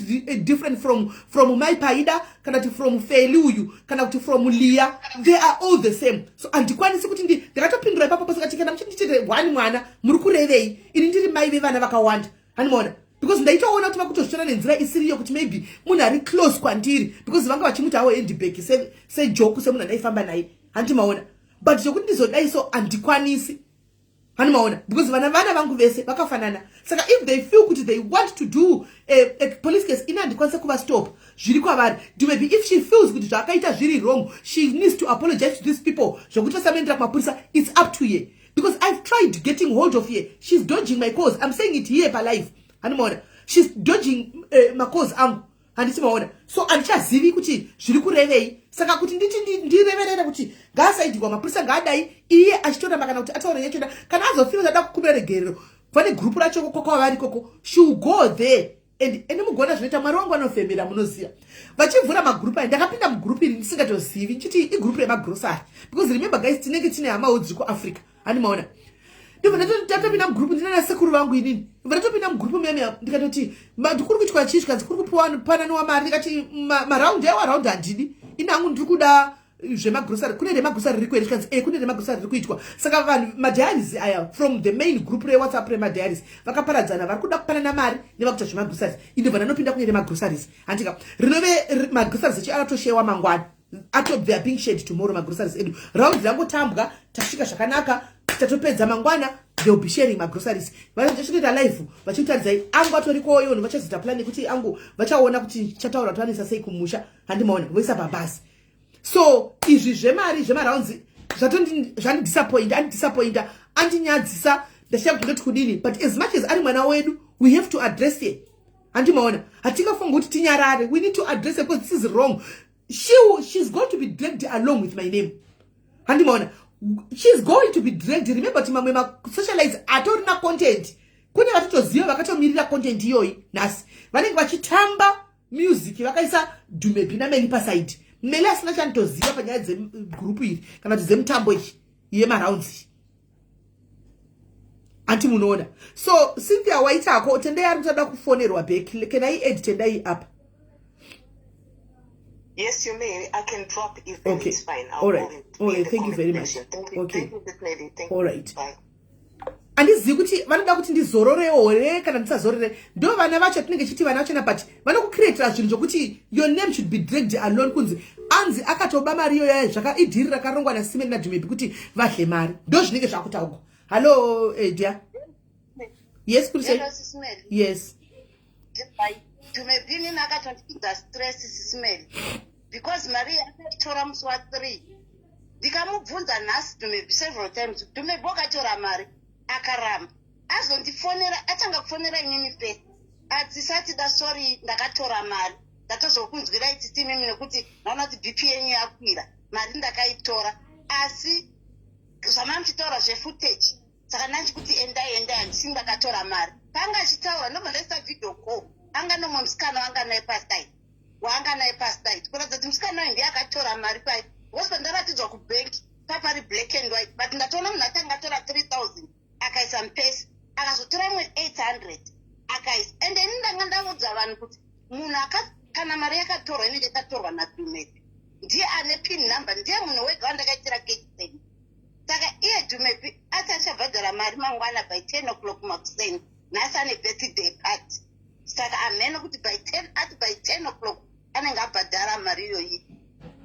Speaker 1: different from Mai Paida, kana kuti from Feli uyu, kana kuti from Lia. They are all the same." So handikwanisi kuti ndakatopindura ipapo pasakati, kana muchinditete one mwana, muri kurevei? Ini ndiri mai vevana vakawanda, handimaona? Because ndaitoona kuti vakutozvitora nenzira isiriyo, kuti maybe munhu ari close kwandiri, because vanga vachimuti awo handbag sejoke, semunhu andaifamba naye, handimaona? But zvokuti ndizodai so, handikwanisi, handimaona? Because vana vangu vese vakafanana. Saka if they feel kuti they want to do a police case, ini handikwanisa kuvastop, zviri kwavari. Maybe if she feels kuti zvaakaita zviri wrong, she needs to apologize to these people, zvokuti vasamuendera kumapurisa, it's up to her, because I've tried getting hold of her. She's dodging my calls. I'm saying it here palive, handimaona? She's dodging macalls angu, handiti maona? So handichazivi kuti zviri kurevei. Saka kuti nditi ndireverere kuti ngaasaidhikwa mapurisa, ngaadai, iye achitoramba, kana kuti ataure yachona, kana azofira kuti ada kukumbira regerero, vane gurupu racho kwakwavari ikoko, she will go there. And ende mugona zvinoita Mwari wangu anofemera. Munoziva, vachivhura magurupu aya, ndakapinda mugurupu iri ndisingatozivi, nchiti igurupu remagrosari, because remember guys, tinenge tine hamawo dziri kuAfrica, handimaona? Ndobva ndatopinda mugurupu, ndina nasekuru vangu inini. Ndobva ndatopinda mugurupu muyamiya, ndikatoti, "Kuri kuitwa chii?" Zvikanzi kuri kupiwa pananiwa mari. Ndikati, "Maraundi aiwa, raundi handidi ini hangu, ndiri kuda zvemagrosari. Kune remagrosari riri kuere?" Zvikanzi, "E, kune remagrosari riri kuitwa." Saka vanhu madiaries aya from the main group reWhatsApp remadiaries vakaparadzana, vari kuda kupanana mari nevakuita zvemagrosaries. Indobva ndanopinda kune remagrosaries, handika? Rinove magrosaries acho aratoshewa mangwana ato, they are being shared tomorrow, magrosaries edu. Raundi rangotambwa, tasvika zvakanaka, tatopedza. Mangwana they will be sharing magroceries. Vachitoita live vachikutaridzai. Angu atorikoyo, vachazoita plan yekuti angu vachaona kuti chataura kuti vanoisa sei kumusha, handimaona? Voisa pabhasi. So izvi zvemari zvemarounds zvandidisappointa, andidisappointa, andinyadzisa. Ndachida kuti ndoti kudini, but as much as ari mwana wedu, we have to address it, handimaona? Hatingafungi kuti tinyarare. We need to address it because this is wrong. She's going to be dragged along with my name, handimaona? She's going to be dragged. Remember kuti mamwe masocialites atorina content, kune vatotoziva vakatomirira content iyoyi. Nhasi vanenge vachitamba music vakaisa Dhumebi naMeli paside. Meli asina chanitoziva panyaya dzegurupu iri kana kuti dzemutambo iyi yemarounds, anti munoona? So Cynthia, waitako. Tendai ari kutoda kufonerwa back. Can I add Tendai up?
Speaker 4: Yes, you may. I can drop if it's fine. I'll
Speaker 1: All right.
Speaker 4: go
Speaker 1: All
Speaker 4: in
Speaker 1: right.
Speaker 4: the
Speaker 1: Thank you very much.
Speaker 4: comment section. Thank you.
Speaker 1: Okay.
Speaker 4: Thank you, Miss Lady. Thank
Speaker 1: All
Speaker 4: you.
Speaker 1: right.
Speaker 4: Bye.
Speaker 1: Handizivi kuti vanoda kuti ndizororewo here kana ndisazorore. Ndo vana vacho tinenge chiti vana vachona, but vanokucreatira zvinhu zvokuti your name should be dragged alone, kunzi anzi akatoba mari iyoyo. Zvaka idhiri rakarongwa naSimeni naDhumebi kuti vadle mari, ndo zvinenge zvakutaugwa. Hallo, dear. Yes, kuri sei?
Speaker 5: Hello, Sisi Melly.
Speaker 1: Yes.
Speaker 5: Dhumebi inini akatondipinza stress, Sisi Melly, because mari akaitora musi wa3. Ndikamubvunza nhasi Dhumebi several times, "Dhumebi, wakatora mari?" Akaramba. Azondifonera, atanga kufonera inini first, atisati da, "Sorry, ndakatora mari, ndatozokunzwirai tsitsi imimi nekuti ndaona kuti BP yenyu yakwira. Mari ndakaitora, asi zvamamuchitaura zvefootage, saka ndachikuti endai, endai, handisi ndakatora mari." Panga achitaura, ndobva ndaisa video call. Anga nomwe musikana wanga naye paside, waanga naye paside, kuratidza kuti musikana uyu ndiye akatora mari pai, because pandaratidzwa kubhenki papari black and white. But ndatoona munhu atanga atora 3000 akaisa mupesi, akazotora imwe 800 akaisa. Ende ini ndanga ndaudza vanhu kuti munhu kana mari yakatorwa inenge yakatorwa naDhumebi. Ndiye ane pin number, ndiye munhu wega wandakaitira cash send. Saka iye Dumebi ati achabhadhara mari mangwana by 10 o'clock makuseni. Nhasi ane birthday party, saka amhene kuti by 10, ati by 10 o'clock anenge abhadhara mari iyoyi.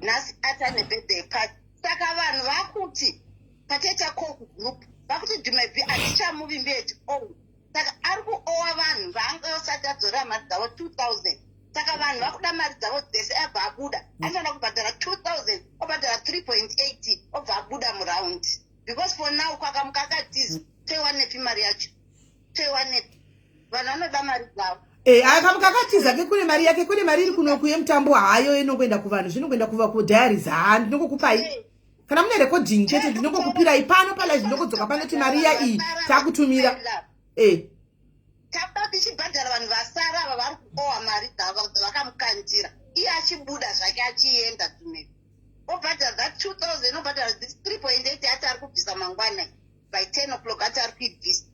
Speaker 5: Nhasi ati ane birthday party, saka vanhu vakuti pataita call kugroup, vakuti Dumebi hatichamuvimbi at all. Saka ari kuowa vanhu vaanga vasati adzorera mari dzavo 2000. Saka vanhu vakuda mari dzavo dzese abva abuda. Anofanira kubhadhara 2000, obhadhara 3.8, obva abuda muround, because for now kwakamuka akatiza, toiwanepi mari yacho? Toiwanepi? Vanhu vanoda mari dzavo.
Speaker 1: Akamuka akatiza ke, kune mari yake, kune mari iri kunoku yemutambo hayo inongoenda kuvanhu, zvinongoenda kuva kudiaries. Ha, ndinongokupai kana mune recording chete, ndinongokupirai pano palive, ndinongodzoka pano kuti mari ya iyi takutumira.
Speaker 5: Takuda tichibhadhara vanhu vasara ava vari kuowa mari dzavo vakamukandira, iye achibuda zvake achienda. Tumeri obhadhara that 2000, obhadhara this 3.8 ati ari kubvisa mangwana by 10 o'clock, ati ari kuibvisa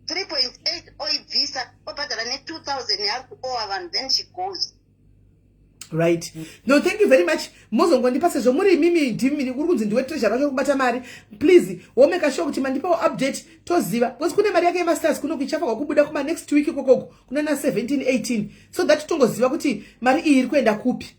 Speaker 5: 3.8, oibvisa, obhadhara ne2000 yaari kuowa vanhu, then she goes.
Speaker 1: Right, no, thank you very much. Mozongondipa sezvo muri imimi, ndimi uri kunzi ndiwe treasurer wacho kubata mari. Please womeka sure kuti mandipawo update, toziva, because kune mari yake yemasters kuno kuichafanwa kubuda kuma next week ikokoko kuna na 17 18, so that tongoziva kuti mari iyi iri kuenda kupi.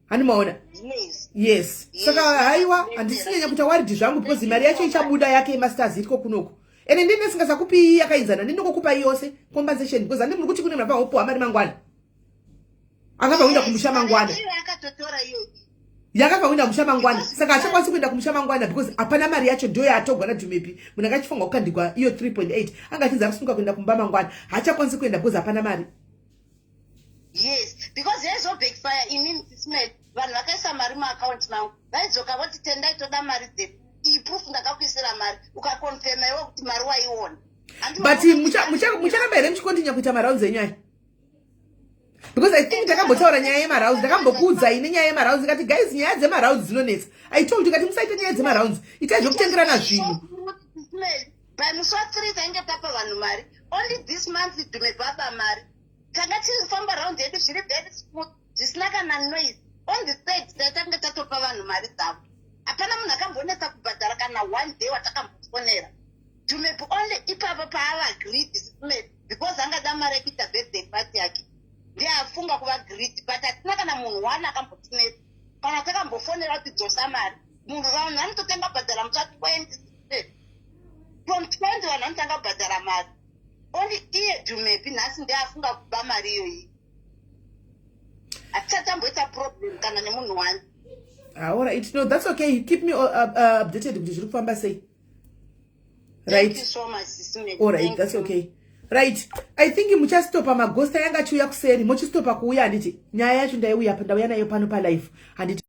Speaker 1: Hani maona?
Speaker 5: Yes.
Speaker 1: Yes, saka haiwa, handisinyanya kuita worried zvangu because mari yacho ichabuda yake yemasters iriko kunoku, ende ndine singasakupi iyi yakainzana, ndinongokupai yose compensation, because handi muri kuti kune munhu apangopuwa mari mangwana, akabva kuenda kumusha mangwana.
Speaker 5: Iyo akatotora iyoyi.
Speaker 1: Yakabva kuenda kumusha mangwana, saka hachakwanisi kuenda kumusha mangwana because hapana mari yacho, ndo yatogwa naDhumepi. Munhu anga achifanirwa kukandigwa iyo 3.8, anga achinzi arikusunga kuenda kumba mangwana, haachakwanisi kuenda because hapana mari.
Speaker 5: Yes, because yaizo backfire inini, Sis Melly. Vanhu vakaisa mari muakaunti mangu vaidzoka voti, "Tendai, toda mari dzedu." Iyi proof, ndakakuisira mari, ukaconfirma iwe kuti mari waiona.
Speaker 1: But mucharamba here muchicontinue kuita marounds enyu aya? Because I think ndakambotaura nyaya yemarounds, ndakambokuudzai nenyaya yemarounds, ndikati, "Guys, nyaya dzemarounds dzinonetsa." I told you kati musaite nyaya dzemarounds, itai zvokutengerana zvinhu.
Speaker 5: By musi wa3 tainge tapa vanhu mari. Only this month dhumebaba mari, tanga tichifamba round yedu zviri very smooth, zvisina kana noise. On the third taitanga tatopa vanhu mari dzavo, hapana munhu akambonetsa kubhadhara kana one day watakambofonera. Dhumebi only ipapo paava greedy because angada mari yekuita birthday party yake, ndiye afunga kuva greedy, but hatina kana munhu one akambotinetsa kana takambofonera kuti dzosa mari. Munhu, vanhu vanototenga bhadhara musi wa20, from 20 vanhu vanotanga kubhadhara mari. Only iye Dhumepi nhasi ndiye afunga kuba mari iyoyi. Hatisati tamboita problem kana nemunhu wani.
Speaker 1: Ah, all right, no, that's okay. Keep me updated kuti zviri kufamba sei.
Speaker 5: Thank
Speaker 1: Right.
Speaker 5: you so much, Sis Melly.
Speaker 1: All right.
Speaker 5: Thank
Speaker 1: That's
Speaker 5: you.
Speaker 1: okay. Right, I think muchastopa magosta yanga achiuya kuseri, mochistopa kuuya, handiti? Nyaya yacho ndaiuya, ndauya nayo pano palive, handiti?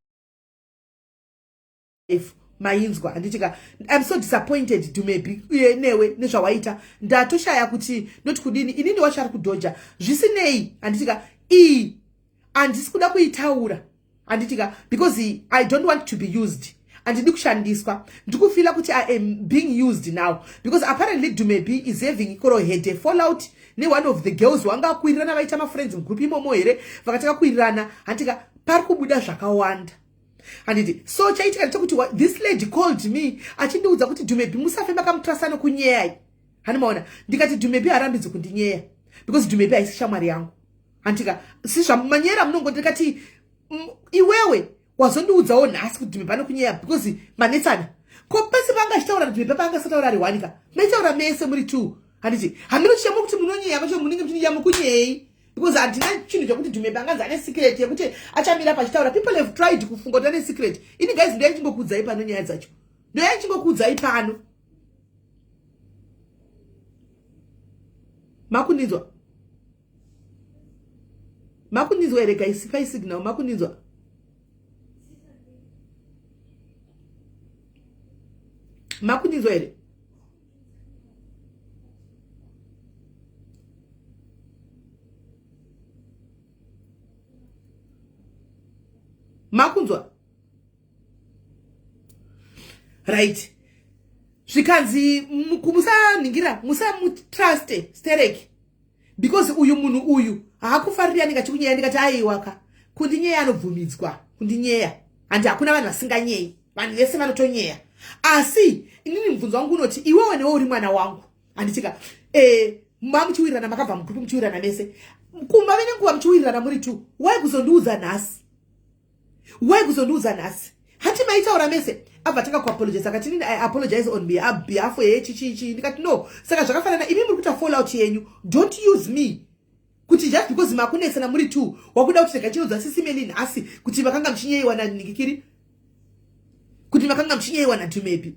Speaker 1: If mainzwa, handiti ka? I'm so disappointed, Dumebi, uye newe nezvawaita. Ndatoshaya kuti noti kudini. Inini wacho ari kudhoja zvisinei, handiti ka? Iyi handisi kuda kuitaura, handiti ka? Because I don't want to be used, handidi kushandiswa. Ndikufeela kuti I am being used now, because apparently Dumebi is having koro had a fallout neone of the girls wanga akuwirirana, vaita mafriends mugroup imomo here, vakatanga kuwirirana, handika? Pari kubuda zvakawanda, handiti? So chaitika ndechekuti this lady called me achindiudza kuti Dumebi musafe makamutrasa nokunyeyai. Hani maona? Ndikati Dumebi harambidzi kundinyeya because Dumebi haisi shamwari yangu, handika? Sizvamanyera munongo. Ndikati, "Iwewe wazondiudzawo nhasi kuti Dumebi anokunyeya because manetsana. Ko pese panga achitaura Dumebi panga asataura ari one ka, maitaura mese muri two, handiti? Hamino chichamo kuti munonyeya vacho, munenge muchinyeya mukunyei, because handina chinhu chekuti Dumebi anganzi ane secret yekuti achamira pachitaura. People have tried kufunga kuti ane secret. Ini guys, ndoya ndichingokuudzai pano nyaya dzacho, ndoya ndichingokuudzai pano. Makundinzwa? Makundinzwa here guys? Pai signal. Makundinzwa? Makundinzwa here? Makunzwa? Right, zvikanzi musaningira, musamutruste stereki, because uyu munhu uyu haakufariri, anenge achikunyeya. Ndikati aiwaka, kundinyeya anobvumidzwa kundinyeya. Handi hakuna vanhu vasinganyeyi, vanhu vese vanotonyeya. Asi inini mubvunzo wangu unoti, iwewe newe uri mwana wangu, handitika? Mamuchiwirirana, makabva mugroup muchiwirirana mese, kumba vene nguva muchiwirirana muri two. Wai kuzondiudza nhasi? Wai kuzondiudza nhasi? Hati maitaura mese? Abva tanga kuapologize, akati, "Nini, I apologize on behalf yechichichi." Ndikati, "No." Saka zvakafanana, imi muri kuita fallout yenyu. Don't use me kuti just because makunetsana muri two, wakuda kuti rega chinodza Sisi Melin nhasi kuti makanga muchinyeyiwa nanikikiri, kuti makanga muchinyeyiwa naDumebi.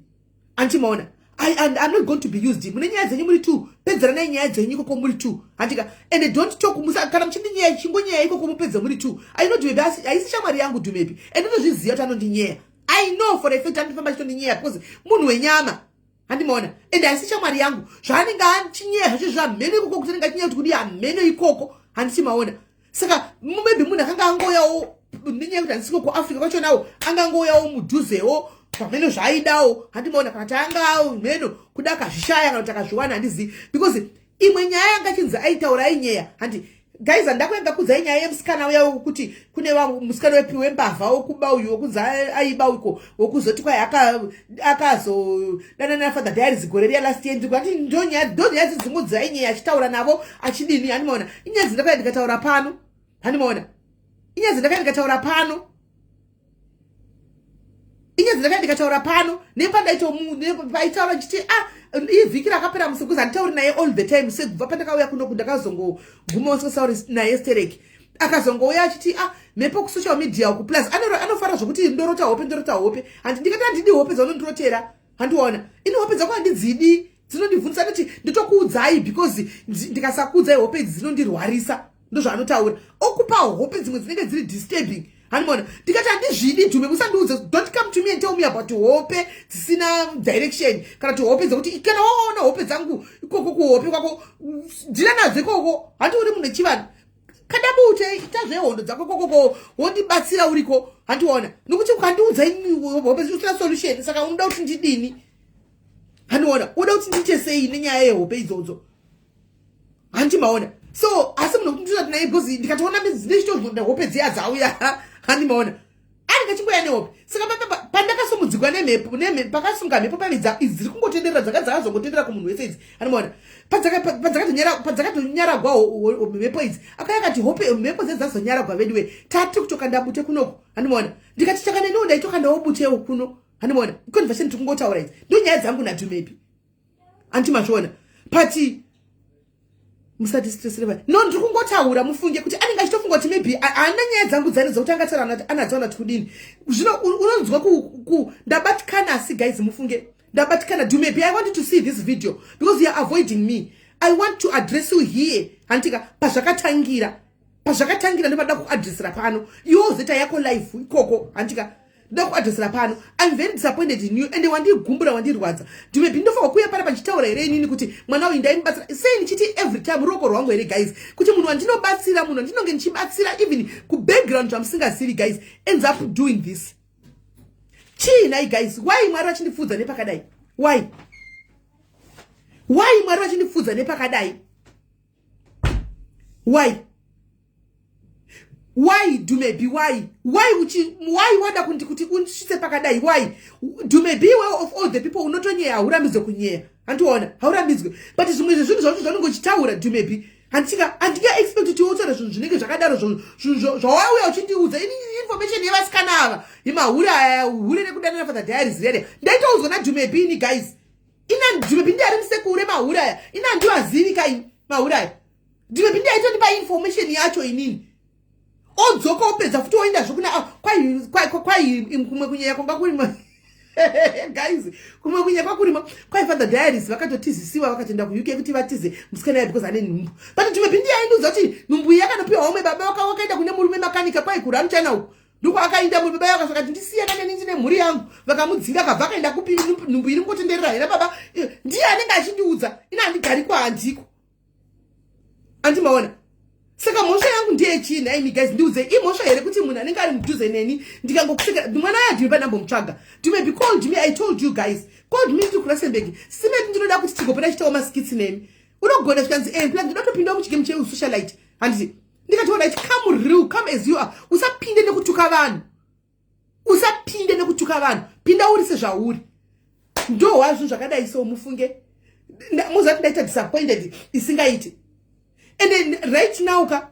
Speaker 1: Antimaona? And I'm not going to be used. Mune nyaya dzenyu muri two, pedzeranai nyaya dzenyu ikoko muri two, handika? And don't talk musa, kana muchindinyeya, chingonyeya ikoko, mupedze muri two. I know Dumebi haisi shamwari yangu Dumebi, and ndinozviziva kuti anondinyeya. I know for a fact anofamba achitondinyaya because munhu wenyama, handimaona? And haisi shamwari yangu. Zvaanenge achinyeya zvacho zvamheno ikoko, kuti anenge achinyeya kuti kudi hamheno ikoko, handiti maona? Saka maybe munhu akanga angoyawo nenyaya yekuti handisiko kuAfrica kwachonawo, angangouyawo mudhuzewo pamheno zvaaidawo, handimaona? Kana kuti anga mheno kuda akazvishaya, kana kuti akazviwana, handizivi. Because imwe nyaya yanga chinzi aitaura, ainyeya, handi guys? Handakuenda kudzai nyaya yemusikana uya wekuti kune musikana wembavha wokuba uyu, wokunzi aiba uko, wokuzoti kwai akazodanana naFather Diaries gore riya last year. Ndikati ndo nyaya dzimwe dzainyeya achitaura navo achidini, handimaona? Inyaya dzindakauya ndikataura pano, handimaona? Inyaya dzindakauya ndikataura pano, inyaya dzindakauya ndikataura pano nepandaitaura ndichiti, ah, ivhiki rakapera musi, because handitauri naye all the time. Sekubva pandakauya kunoku, ndakazongogumawo sikasauri naye stereki. Akazongouya achiti, ah, mhepo kusocial media uku, plus anofara zvokuti ndorota hope, ndorota hope. Handi ndikati, handidi hope dzaunondirotera, handiona? Ini hope dzako handidzidi, dzinondivhundisa. Ndoti nditokuudzai because ndikasakuudzai hope idzi dzinondirwarisa. Ndozvaanotaura, okupa hope dzimwe dzinenge dziri disturbing, handimaona? Ndikati, handizvidi Dhume, musandiudze. Don't come to me and tell me about hope dzisina direction, kana kuti hope dzekuti kana waona hope dzangu ikoko kuhope kwako, ndina nadzo ikoko. Handi uri munhu wechivanhu, kadabute, ita zvehondo dzako ikokoko, wondibatsira uriko, handiona? Nokuti ukandiudza hope usina solution, saka unoda kuti ndidini, handiona? Unoda kuti ndiite sei nenyaya yehope idzodzo, handimaona? So asi munhu kuti ndisati naye, because ndikatoona ndichitozvonda hope dziya dzauya, handimaona? Anenge achingoya nehope. Saka pandakasumudzikwa nemhepo, pakasunga mhepo pavidza idzi dziri kungotenderera, dzaka dzakazongotenderera kumunhu wese idzi, handimaona? Padzakatonyaragwa mhepo idzi, akauya akati hope mhepo dze dzazonyaragwa veduwe, tati kutokanda bute kunoko, handimaona? Ndikati, chaka neniwo ndaitokandawo butewo kuno, handimaona? Conversation tiri kungotaura idzi ndo nyaya dzangu naDumebi, andimazviona? But musati stressere. No, ndiri kungotaura mufunge kuti anenge achitofunga kuti maybe haana nyaya dzangu dzani dzokuti angataura anadzaona kuti kudini. Zvino unonzwa ndabatikana. Asi guys, mufunge ndabatikana. Do maybe I wanted to see this video because you are avoiding me. I want to address you here, handitika? Pazvakatangira ndopada kuadresera pano. Iwo zeta yako live ikoko, handika? Ndoda kuadresera pano. I'm very disappointed in you, ende wandigumbura, wandirwadza. Ndimebi ndofanwa kuuya pana pachitaura here inini kuti mwana uyu ndaimubatsira sei, ndichiti every time ruoko rwangu here guys, kuti munhu wandinobatsira, munhu wandinonge ndichibatsira even kubackground zvamusingazivi guys, ends up doing this? Chii nai guys? Why Mwari vachindipfudza nepakadai? Why Mwari vachindipfudza nepakadai? Why Dumebi? Why wada kuti undisvitse pakadai? Why Dumebi? Well, of all the people unotonyeya, haurambidzwe kunyeya, handiona? Haurambidzwe, but zvimwe zvezvinhu zvacho zvaunenge uchitaura, Dumebi, handinga expect kuti utaure zvinhu zvinenge zvakadaro zvawauya uchindiudza. Ini information yevasikana ava, yemahure aya, hure rekudanana Father Diaries rere, ndaitoudzwa naDumebi ini guys. Ina Dumebi ndiari musekure mahure aya, ina handiwazivi kaini mahure aya. Dumebi ndiaitondipa information yacho inini. Odzoka, opedza futi, oenda zvokuna kwai kumwe kunyaya kwanga kurima guys, kumwe kunyaya kwakurima kwai Father Diaries vakatotizisiwa, vakatoenda kuUK kuti vatize musikana ya because ane nhumbu. But Dumebi ndiye aindiudza kuti nhumbu iyi yakanopiwa vamwe baba, wakaenda kune murume makanika, kwai kuramuchana uku ndiko akaenda murume. Baba vakasvaka kuti ndisiyana neni, ndine mhuri yangu. Vakamudzinga, akabva akaenda kupi? Nhumbu iri kungotenderera here baba? Ndiye anenge achindiudza. Ina handigariko, handiko, andimaona? Saka mhosva yangu ndeyechii nhaimi guys? Ndiudze, imhosva here kuti munhu anenge ari mudhuze neni ndikangokuseka mwana uya ndimi pandambomutsvaga? Dumebi called me. I told you guys, called me ndiri kuRustenburg. Simeti, ndinoda kuti tigopota chitawo maskits nemi, unogona zvikanzi plan ndinoda kutopindawo muchigame cheusocialite, handiti? Ndikati, alright, come real, come as you are, usapinde nekutuka vanhu. Usapinde nekutuka vanhu, pinda uri sezvauri. Ndohwa zvinhu zvakadai so mufunge. Muzati ndaita disappointed isingaiti. And then right now ka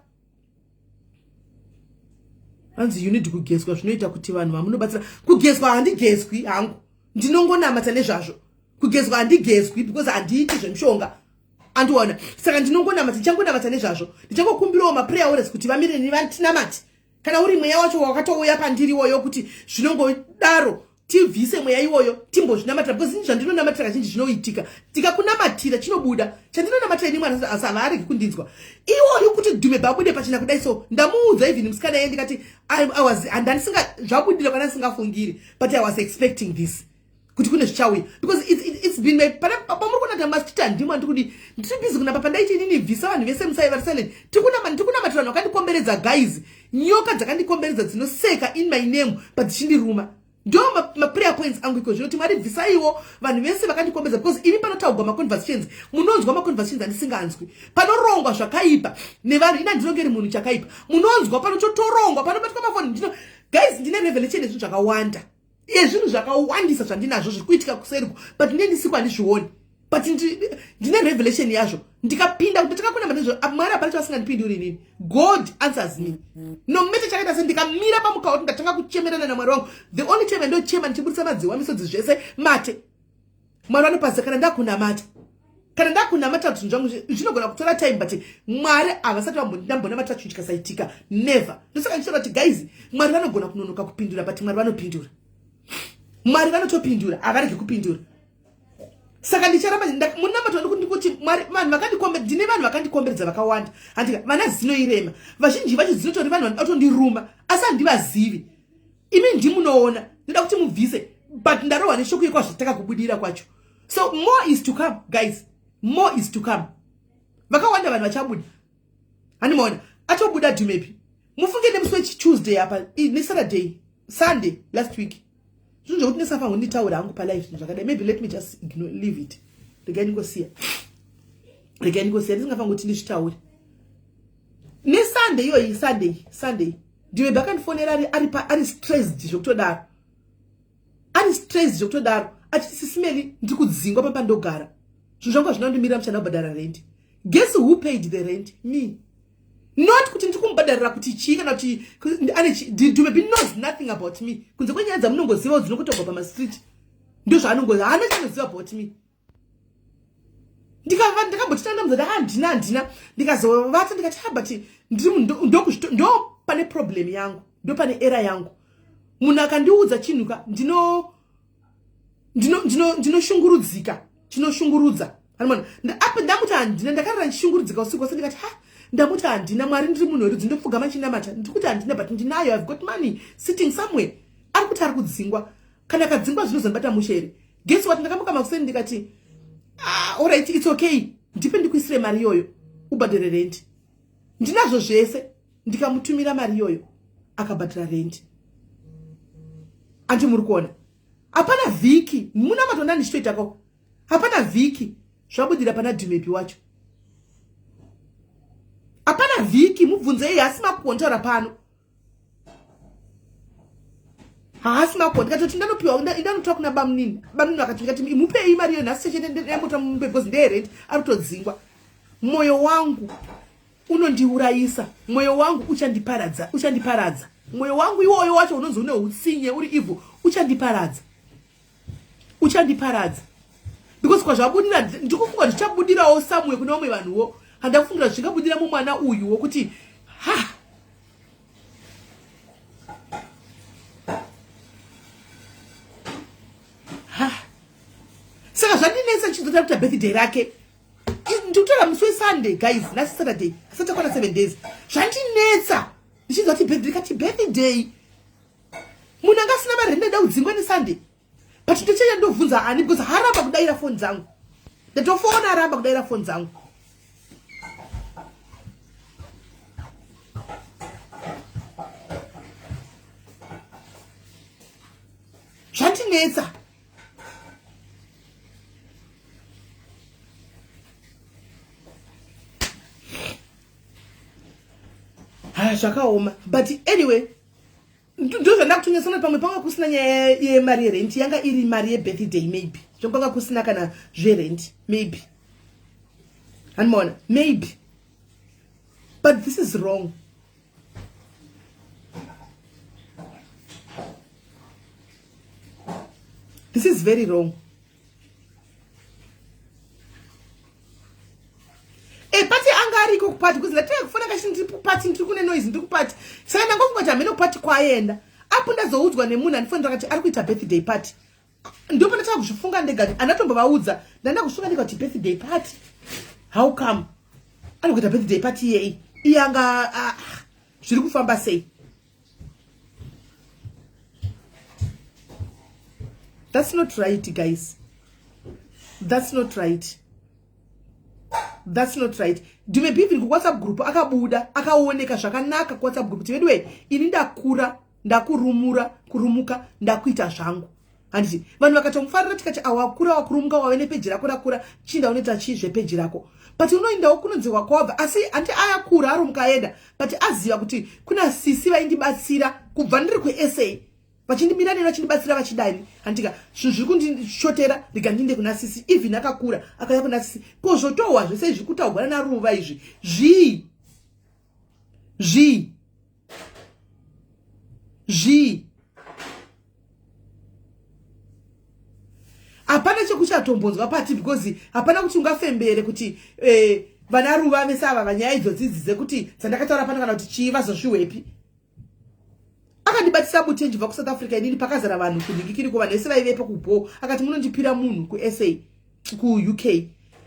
Speaker 1: hanzi you need kugezwa zvinoita kuti vanhu vamunobatsira. Kugezwa handigezwi hangu, ndinongonamata nezvazvo. Kugezwa handigezwi because handiiti zvemushonga, andiona. Saka ndinongonamata, ndichangonamata nezvazvo, ndichangokumbirawo maprayer warriors kuti vamire neni vatinamate. Kana uri mweya wacho wakatouya pandiri iwoyo kuti zvinongodaro, tibvise mweya iwoyo, timbozvinamatira, because ini zvandinonamatira kazhinji zvinoitika. Tikakunamatira chinobuda chandinonamatira ini mwana, asi havaaregi kundinzwa iwoyo kuti dhume babude pachena kudai. So ndamuudza even musikana iye ndikati handisinga zvabudira kana ndisingafungiri, but I was expecting this kuti kune zvichauya because it's been my pamuri kuona kuti masititi handimo andikudi, ndiri busy kunapa pandaiti inini bvisa vanhu vese musai vari silent. Tiri kunamatira vanhu vakandikomberedza guys, nyoka dzakandikomberedza dzinoseka in my name but dzichindiruma. Ndo maprayer points angu iko zvino, kuti Mwari bvisaiwo vanhu vese vakandikomberedza, because ini panotaugwa maconversations, munonzwa maconversations andisinganzwi, panorongwa zvakaipa nevanhu. Ina ndinongeri munhu chakaipa, munonzwa panototorongwa, panobatwa mafoni. Ndino guys, ndine revelation yezvinhu zvakawanda, yezvinhu zvakawandisa zvandinazvo zviri kuitika kuseriku, but ndine ndisiku handizvioni, but ndine revelation yazvo. Ndikapinda kuti ndakakona manezvo, Mwari hapana chavasingandipinduri inini. God answers me no matter chakaita se. Ndikamira pamukawa kuti ndatanga kuchemerana naMwari wangu, the only time andochema ndichibudisa madziwa, misodzi, zvese mate, Mwari vanopasa. Kana ndakunamata, kana ndakunamata zvinhu zvangu zvinogona kutora time, but Mwari havasati ndambonamata chinhu chikasaitika, never. Ndosaka ndichitaura kuti guys, Mwari vanogona kunonoka kupindura, but Mwari vanopindura. Mwari vanotopindura, havaregi kupindura. Saka ndicharamba munamato ndikuti Mwari, vanhu vakandikombe, ndine vanhu vakandikomberedza vakawanda, handika vana zino irema, vazhinji vacho dzinotori vanhu vanoda kutondiruma, asi handivazivi. Imi ndimunoona, ndoda kuti mubvise, but ndarohwa neshoko yekwazvataka kubudira kwacho. So more is to come guys, more is to come. Vakawanda vanhu vachabuda, handimaona atobuda dhumepi. Mufunge nemusi wechiTuesday apa neSaturday, Sunday last week, zvinhu zvokuti nesafa ngonditaura hangu palive zvinhu zvakadai. Maybe let me just ignore, leave it. Regai ndingosiya, regai ndingosiya, ndisingafangi kuti ndizvitaure. NeSunday iyoyi, Sunday ndiwe bakandifonera ari stressed zvekutodaro, ari stressed zvekutodaro, achiti, "Sis Melly, ndiri kudzingwa papandogara, zvinhu zvangu hazvina kundimirira, muchada kubhadhara rent." Guess who paid the rent? Me. Not kuti ndiri kumubhadharira kuti chii, kana kuti ane Dumebi knows nothing about me kunze kwenyaya dzamunongozivawo dzinongotogwa pamastreet. Ndo zvaanongoziva, haana chanoziva about me. Ndikamboti ndamuzati handina, handina. Ndikazovata ndikati, ha, but ndiri ndo pane problem yangu, ndo pane error yangu. Munhu akandiudza chinhu ka, ndinoshungurudzika, chinoshungurudza. Apa ndamuti handina, ndakarara ndichishungurudzika usiku wose. Ndikati, ha, ndamuti handina. Mwari, ndiri munhu werudzi, ndopfugama chinamata, ndiri kuti handina, but ndinayo. I've got money sitting somewhere. Ari kuti ari kudzingwa, kana akadzingwa zvinozondibata mushe here? Guess what, ndakamuka makuseni ndikati, ah, alright, it's okay, ndipe ndikuisire mari iyoyo ubhadhare rendi, ndinazvo zvese. Ndikamutumira mari iyoyo, akabhadhara rendi. Andi muri kuona, hapana vhiki, muna matonda ndichitoitako, hapana vhiki zvabudira pana Dhumepi wacho. Hapana vhiki, mubvunzei, hasi makuontaura pano, haasi makuo. Ndikatoti ndanopiwa, ndanotora kuna bamunini. Bamunini vakati, ndikati mupei mari iyo nhasi cheche, ndambotora mupe because ndeyerent, ari kutodzingwa. Mwoyo wangu unondiurayisa, mwoyo wangu uchandiparadza, uchandiparadza mwoyo wangu iwoyo wacho unonzi une utsinye, uri evil, uchandiparadza, uchandiparadza, because kwazvabudira ndikufunga zvichabudirawo samwe kune vamwe vanhuwo. Handakufungira zvingabudira mumwana uyu wokuti ha ha. Saka zvandinetsa chizoita kuita birthday rake, ndikutora musi weSunday guys, nhasi Saturday, asati akwana 7 days. Zvandinetsa ndichinzwa kuti birthday, kati birthday munhu anga asina mari, ndada kudzingwa neSunday, but ndochenya ndobvunza ani, because haramba kudayira foni dzangu. Ndatofona, aramba kudayira foni dzangu. Zvandinetsa. Haya, zvakaoma, but anyway. Ndozvandakutonyatsona pamwe panga kusina nyaya yemari yerent, yanga iri mari yebirthday maybe. Zvopanga kusina kana zverent maybe. Handimaona maybe. But this is wrong. This is very wrong. E pati anga ariko kupati because ndatanga kufona kachiti ndiri kupati, ndiri kune noise, ndiri kupati. Saka ndangofunga kuti hamene kupati kwaenda. Apo ndazoudzwa nemunhu andifonera akati ari kuita birthday party. Ndipo ndatanga kuzvifunga ndega, andatombovaudza. Ndanda kuzvifunga ndega kuti birthday party. How come? Ari kuita birthday party yei? Iye anga zviri kufamba sei? That's not right, guys. That's not right. That's not right. Dume Bivin ku WhatsApp group akabuda, akaoneka zvakanaka ku WhatsApp group. Veduwe, ini ndakura, ndakurumura, kurumuka, ndakuita zvangu. Handiti vanhu vakatomufarira tikati awakura wakurumuka wave nepeji rako rakura, chinda unoita chii zvepeji rako. But unoendawo kunonzi wakwabva, asi hanti ayakura arumuka aenda, but aziva kuti kuna sisi vaindibatsira kubva ndiri kuSA. Vachindimira neni vachindibatsira vachidai, handika zvinhu zviri kundishotera, rega ndiinde kuna sisi. Even akakura akauya kuna sisi, ko zvotohwa zvese izvi kutaurwa naRuva izvi zvii zvii zvii? Hapana chekuchatombonzwa pati because hapana kuti ungafembere kuti vana Ruva vese ava vanyaya idzodzi idzi dzekuti dzandakataura pano kana kuti chii vazozvihwepi. Akandibatisa bute ndichibva kuSouth Africa inini, pakazara vanhu kunhingikiriko, vanhu vese vaivepo kubho. Akati munondipira munhu kuSA kuUK.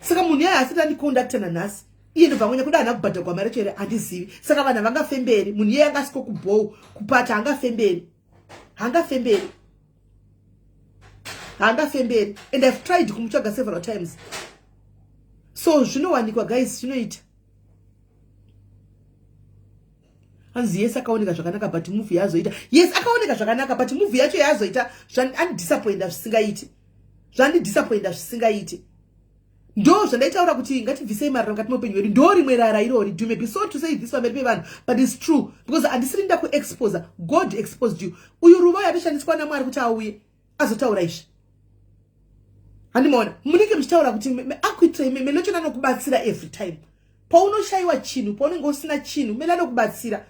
Speaker 1: Saka munhu yaye asati andikondakta nanhasi, iye ndobva ngonya kuda hana kubhadhagwa mari yacho here handizivi. Saka vanhu havangafemberi munhu iyeye anga asiko kubhou kupata, hangafemberi, hangafemberi, hangafemberi. And I've tried kumutsvaga several times. So zvinowanikwa guys, zvinoita. Hanzi yes akaoneka zvakanaka but movie yazoita. Yes akaoneka zvakanaka but movie yacho yazoita andidisappointa zvisingaiti. Zvandidisappointa zvisingaiti. Ndo zvandaitaura kuti ngatibvisei marara mukati meupenyu hwedu. Ndo rimwe rara irori. You may be sorry to say this pamberi pevanhu, but it's true because handisiri nda kuexposa. God exposed you. Uyu Ruva yatoshandiswa naMwari kuti auye azotaura izvi. Handimaona munenge muchitaura kuti akuitirei Melochona anokubatsira every time paunoshayiwa chinhu, paunenge usina chinhu, Meli anokubatsira.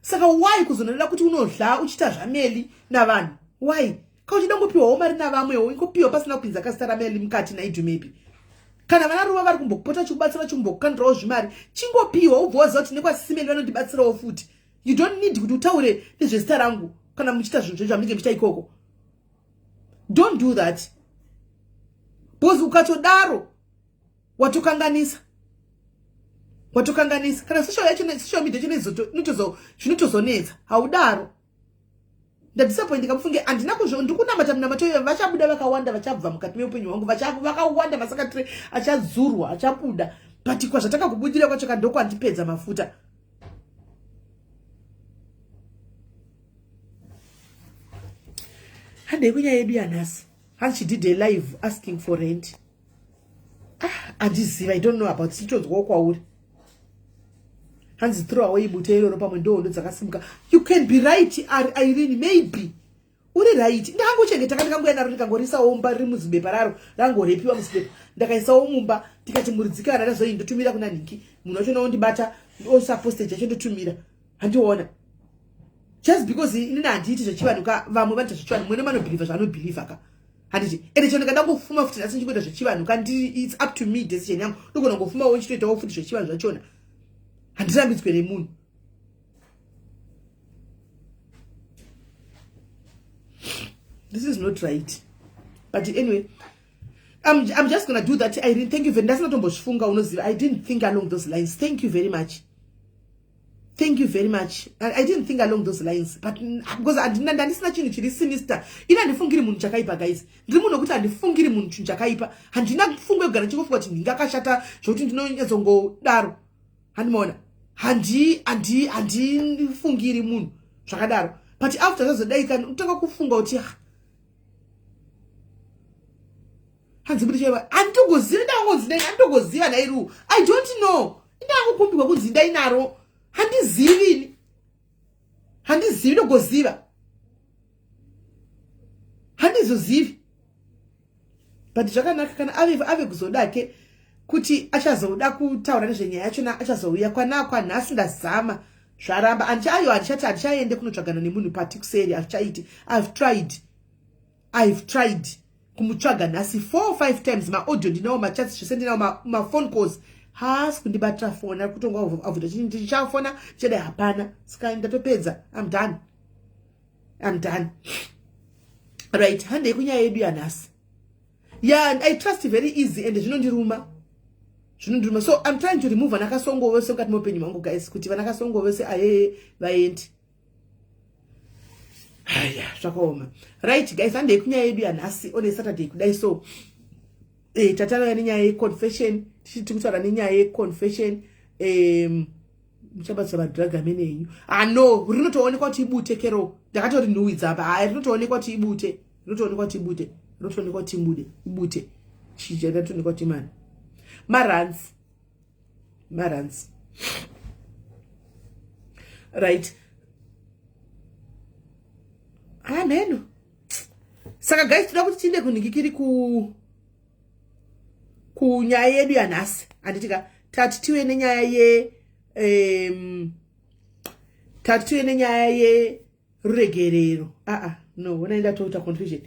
Speaker 1: Saka why kuzonoda kuti unodla uchiita zvaMeli navanhu? Why? Ka uchida kungopiwawo mari navamwewo, ingopiwa pasina kupinza kazita raMeli mukati. Naidu maybe kana vana Ruva vari kumbokupota chikubatsira, chikumbokukandirawo zvimari, chingopiwa ubva waziva kuti nekwasisimeli vanondibatsirawo futi. You don't need kuti utaure nezvezita rangu kana muchiita zvinhu zvenyu zvamunenge muchiita ikoko. Don't do that because ukatodaro watokanganisa, watokanganisa. Kana social yacho, social media yacho zvinotozonetsa. Haudaro. Ndadisappointika mufunge, handina kuzvo. Ndiri kunamata munamato iyo, vachabuda vakawanda, vachabva mukati meupenyu hwangu vakawanda, masakatire achadzurwa, achabuda. But kwazvatanga kubudira kwacho kandokwandipedza mafuta. Handei kunyaya yedu yanhasi. Hanzi she did a live asking for rent. Handiziva, I don't know about, titonzwawo kwauri. Hanzi throw away bute iroro, pamwe ndohondo dzakasimuka. You can be right, Irene, maybe uri right. Ndakangochengeta ka, ndikangoya naro ndikangorisawo mumba, riri muzibepa raro, rangorepiwa muzibepa, ndakaisawo mumba. Tikati muridzikana ndazoi ndotumira kuna nhingi, munhu wacho naondibata oisa postage yacho ndotumira. Handiona just because inini handiiti zvechivanhu ka, vamwe vanoita zvechivanhu, mwene manobhilivha zvaanobhilivha ka, handiti? Ende chero ndikadangofuma futi nhasi ndichingoita zvechivanhu ka, it's up to me, decision yangu. Ndogona kungofumawo nchitoitawo futi zvechivanhu zvachona, handirambidzwe nemunhu. This is not right, but anyway, I'm just gonna do that. Irene, thank you very. Ndasina tombozvifunga, unoziva. I didn't think along those lines. Thank you very much. Thank you very much. I didn't think along those lines, but because handisina chinhu chiri sinister. Ini handifungiri munhu chakaipa, guys. Ndiri munhu wekuti handifungiri munhu chinhu chakaipa. Handina pfungwa yekugara ndichingofunga kuti ndingakashata zvokuti ndinonyatsongodaro. Handimaona. Handifungiri munhu zvakadaro. But after zvazodai kana utanga kufunga kuti hanzi kuti chaiva handitogoziva, ndangonzi dai handitogoziva nairu. I don't know. Indangokumbirwa kunzi ndai naro, handizivi ini, handizivi, ndogoziva. Handizozivi, but zvakanaka kana ave kuzodake kuti achazoda kutaura nezvenyaya yachona, achazouya kwanakwa. Nhasi ndazama, zvaramba. Aiwa, handichati handichaende kunotsvagana nemunhu pati kuseri, hazvichaiti. I've tried, I've tried kumutsvaga nhasi 4 5 times. Maaudio ndinawo, machats zvese ndinawo, maphone calls. Haasi kundibatira foni, ari kutonga avhuta. Ndichafona chede, hapana. Saka ndatopedza. I'm done, I'm done. Right, handei kunyaya yedu yanhasi. Yeah, I trust very easy and zvinondiruma, zvinondiruma. So I'm trying to remove vana Kasongo vose mukati meupenyu hwangu, guys, kuti vana Kasongo vose ayeye vaendi. Aya, zvakaoma. Right guys, handei kunyaya yedu yanhasi on Saturday. Kudai so, tatarauya nenyaya yeconfession, tichiti kutaura nenyaya yeconfession. Muchabatisa madrug amene enyu. Ah no, rinotoonekwa kuti ibute kero. Ndakatori nhuwidza apa. Hai, rinotoonekwa kuti ibute, rinotoonekwa kuti ibute, rinotoonekwa kuti ibude, ibute. Chii, rinotoonekwa kuti mani maruns, maruns. Right, ameno. Saka guys, toda kuti tiinde kunhikikiri kunyaya yedu yanhasi, handitika? Tati tive nenyaya ye tati tive nenyaya yeruregerero. Aa, no, ona, ndatoita confusion.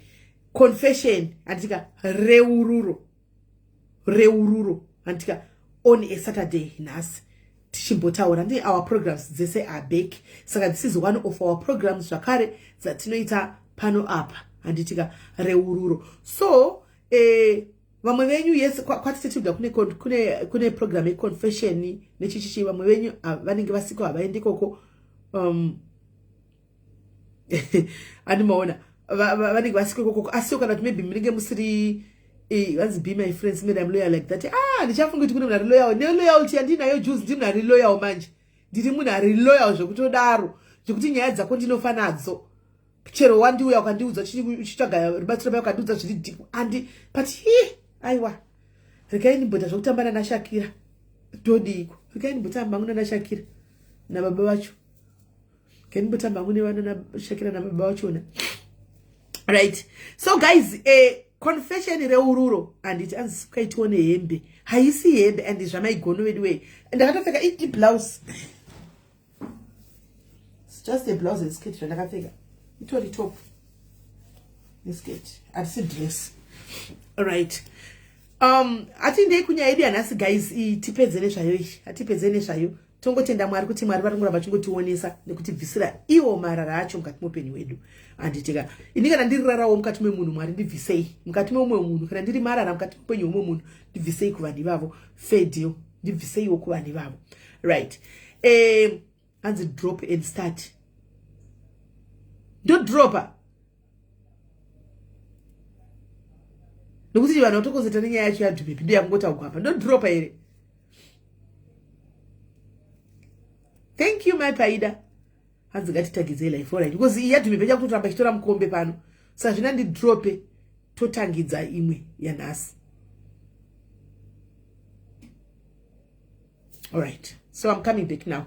Speaker 1: Confession, handitika? Reururo, reururo, handitika? On a Saturday nhasi tichimbotaura ndi our programs dzese are back. Saka this is one of our programs zvakare dzatinoita pano apa, handitika? Reururo. So vamwe venyu, yes, kwatitetilda kune program yeconfession nechichichi. Vamwe venyu vanenge vasiko, havaendi ikoko. Andimaona vanenge vasiko ikoko, asiwo kana kuti maybe munenge musiri, vanzi be my friends, maybe I'm loyal like that. Ah, ndichafunga kuti kune munhu ari loyal. Neloyalty yandinayo, juice, ndi munhu ari loyal manje. Ndiri munhu ari loyal zvekutodaro, zvekuti nyaya dzako ndinofa nadzo. Chero wandiuya ukandiudza uchitsvaga rubatsiro pai, ukandiudza zviri deep andi, but hi, aiwa, regai ndimboita zvekutamba nanaShakira. Ndodiko? Regai ndimbotamba hangu nanaShakira nababa vacho. Regai ndimbotamba hangu nevana naShakira nababa vachona. Right, so guys, confession, reururo, handiti? Anzi kaitiwo nehembe, haisi hembe and zvamaigono vedu wei. Ndakatopfeka iti blouse. It's just a blouse and skirt zvandakapfeka, itori top neskirt, hatisi dress. Right, hatindei kunyaya yedu yanhasi guys, tipedze nezvayo iyi, hatipedze nezvayo. Tongotenda Mwari kuti Mwari vari kungoramba vachingotionesa nekutibvisira iwo marara acho mukati meupenyu hwedu, handitika? Ini kana ndiri rarawo mukati memunhu, Mwari ndibvisei mukati meumwe munhu. Kana ndiri marara mukati meupenyu hwemumwe munhu, ndibvisei kuvanhu ivavo. Fair deal, ndibviseiwo kuvanhu ivavo. Right, hanzi drop and start. Ndodropa nokuti vanhu vatokozeta nenyaya yacho yaDhumepi, ndo yakungotaugwa apa. Ndodropa here? Thank you, my Paida. Hanzi ngatitagidzei life. Alright, because iyi yaDhumepi ichakutoramba ichitora mukombe pano, saka zvina ndidrope, totangidza imwe yanhasi. Alright, so I'm coming back now.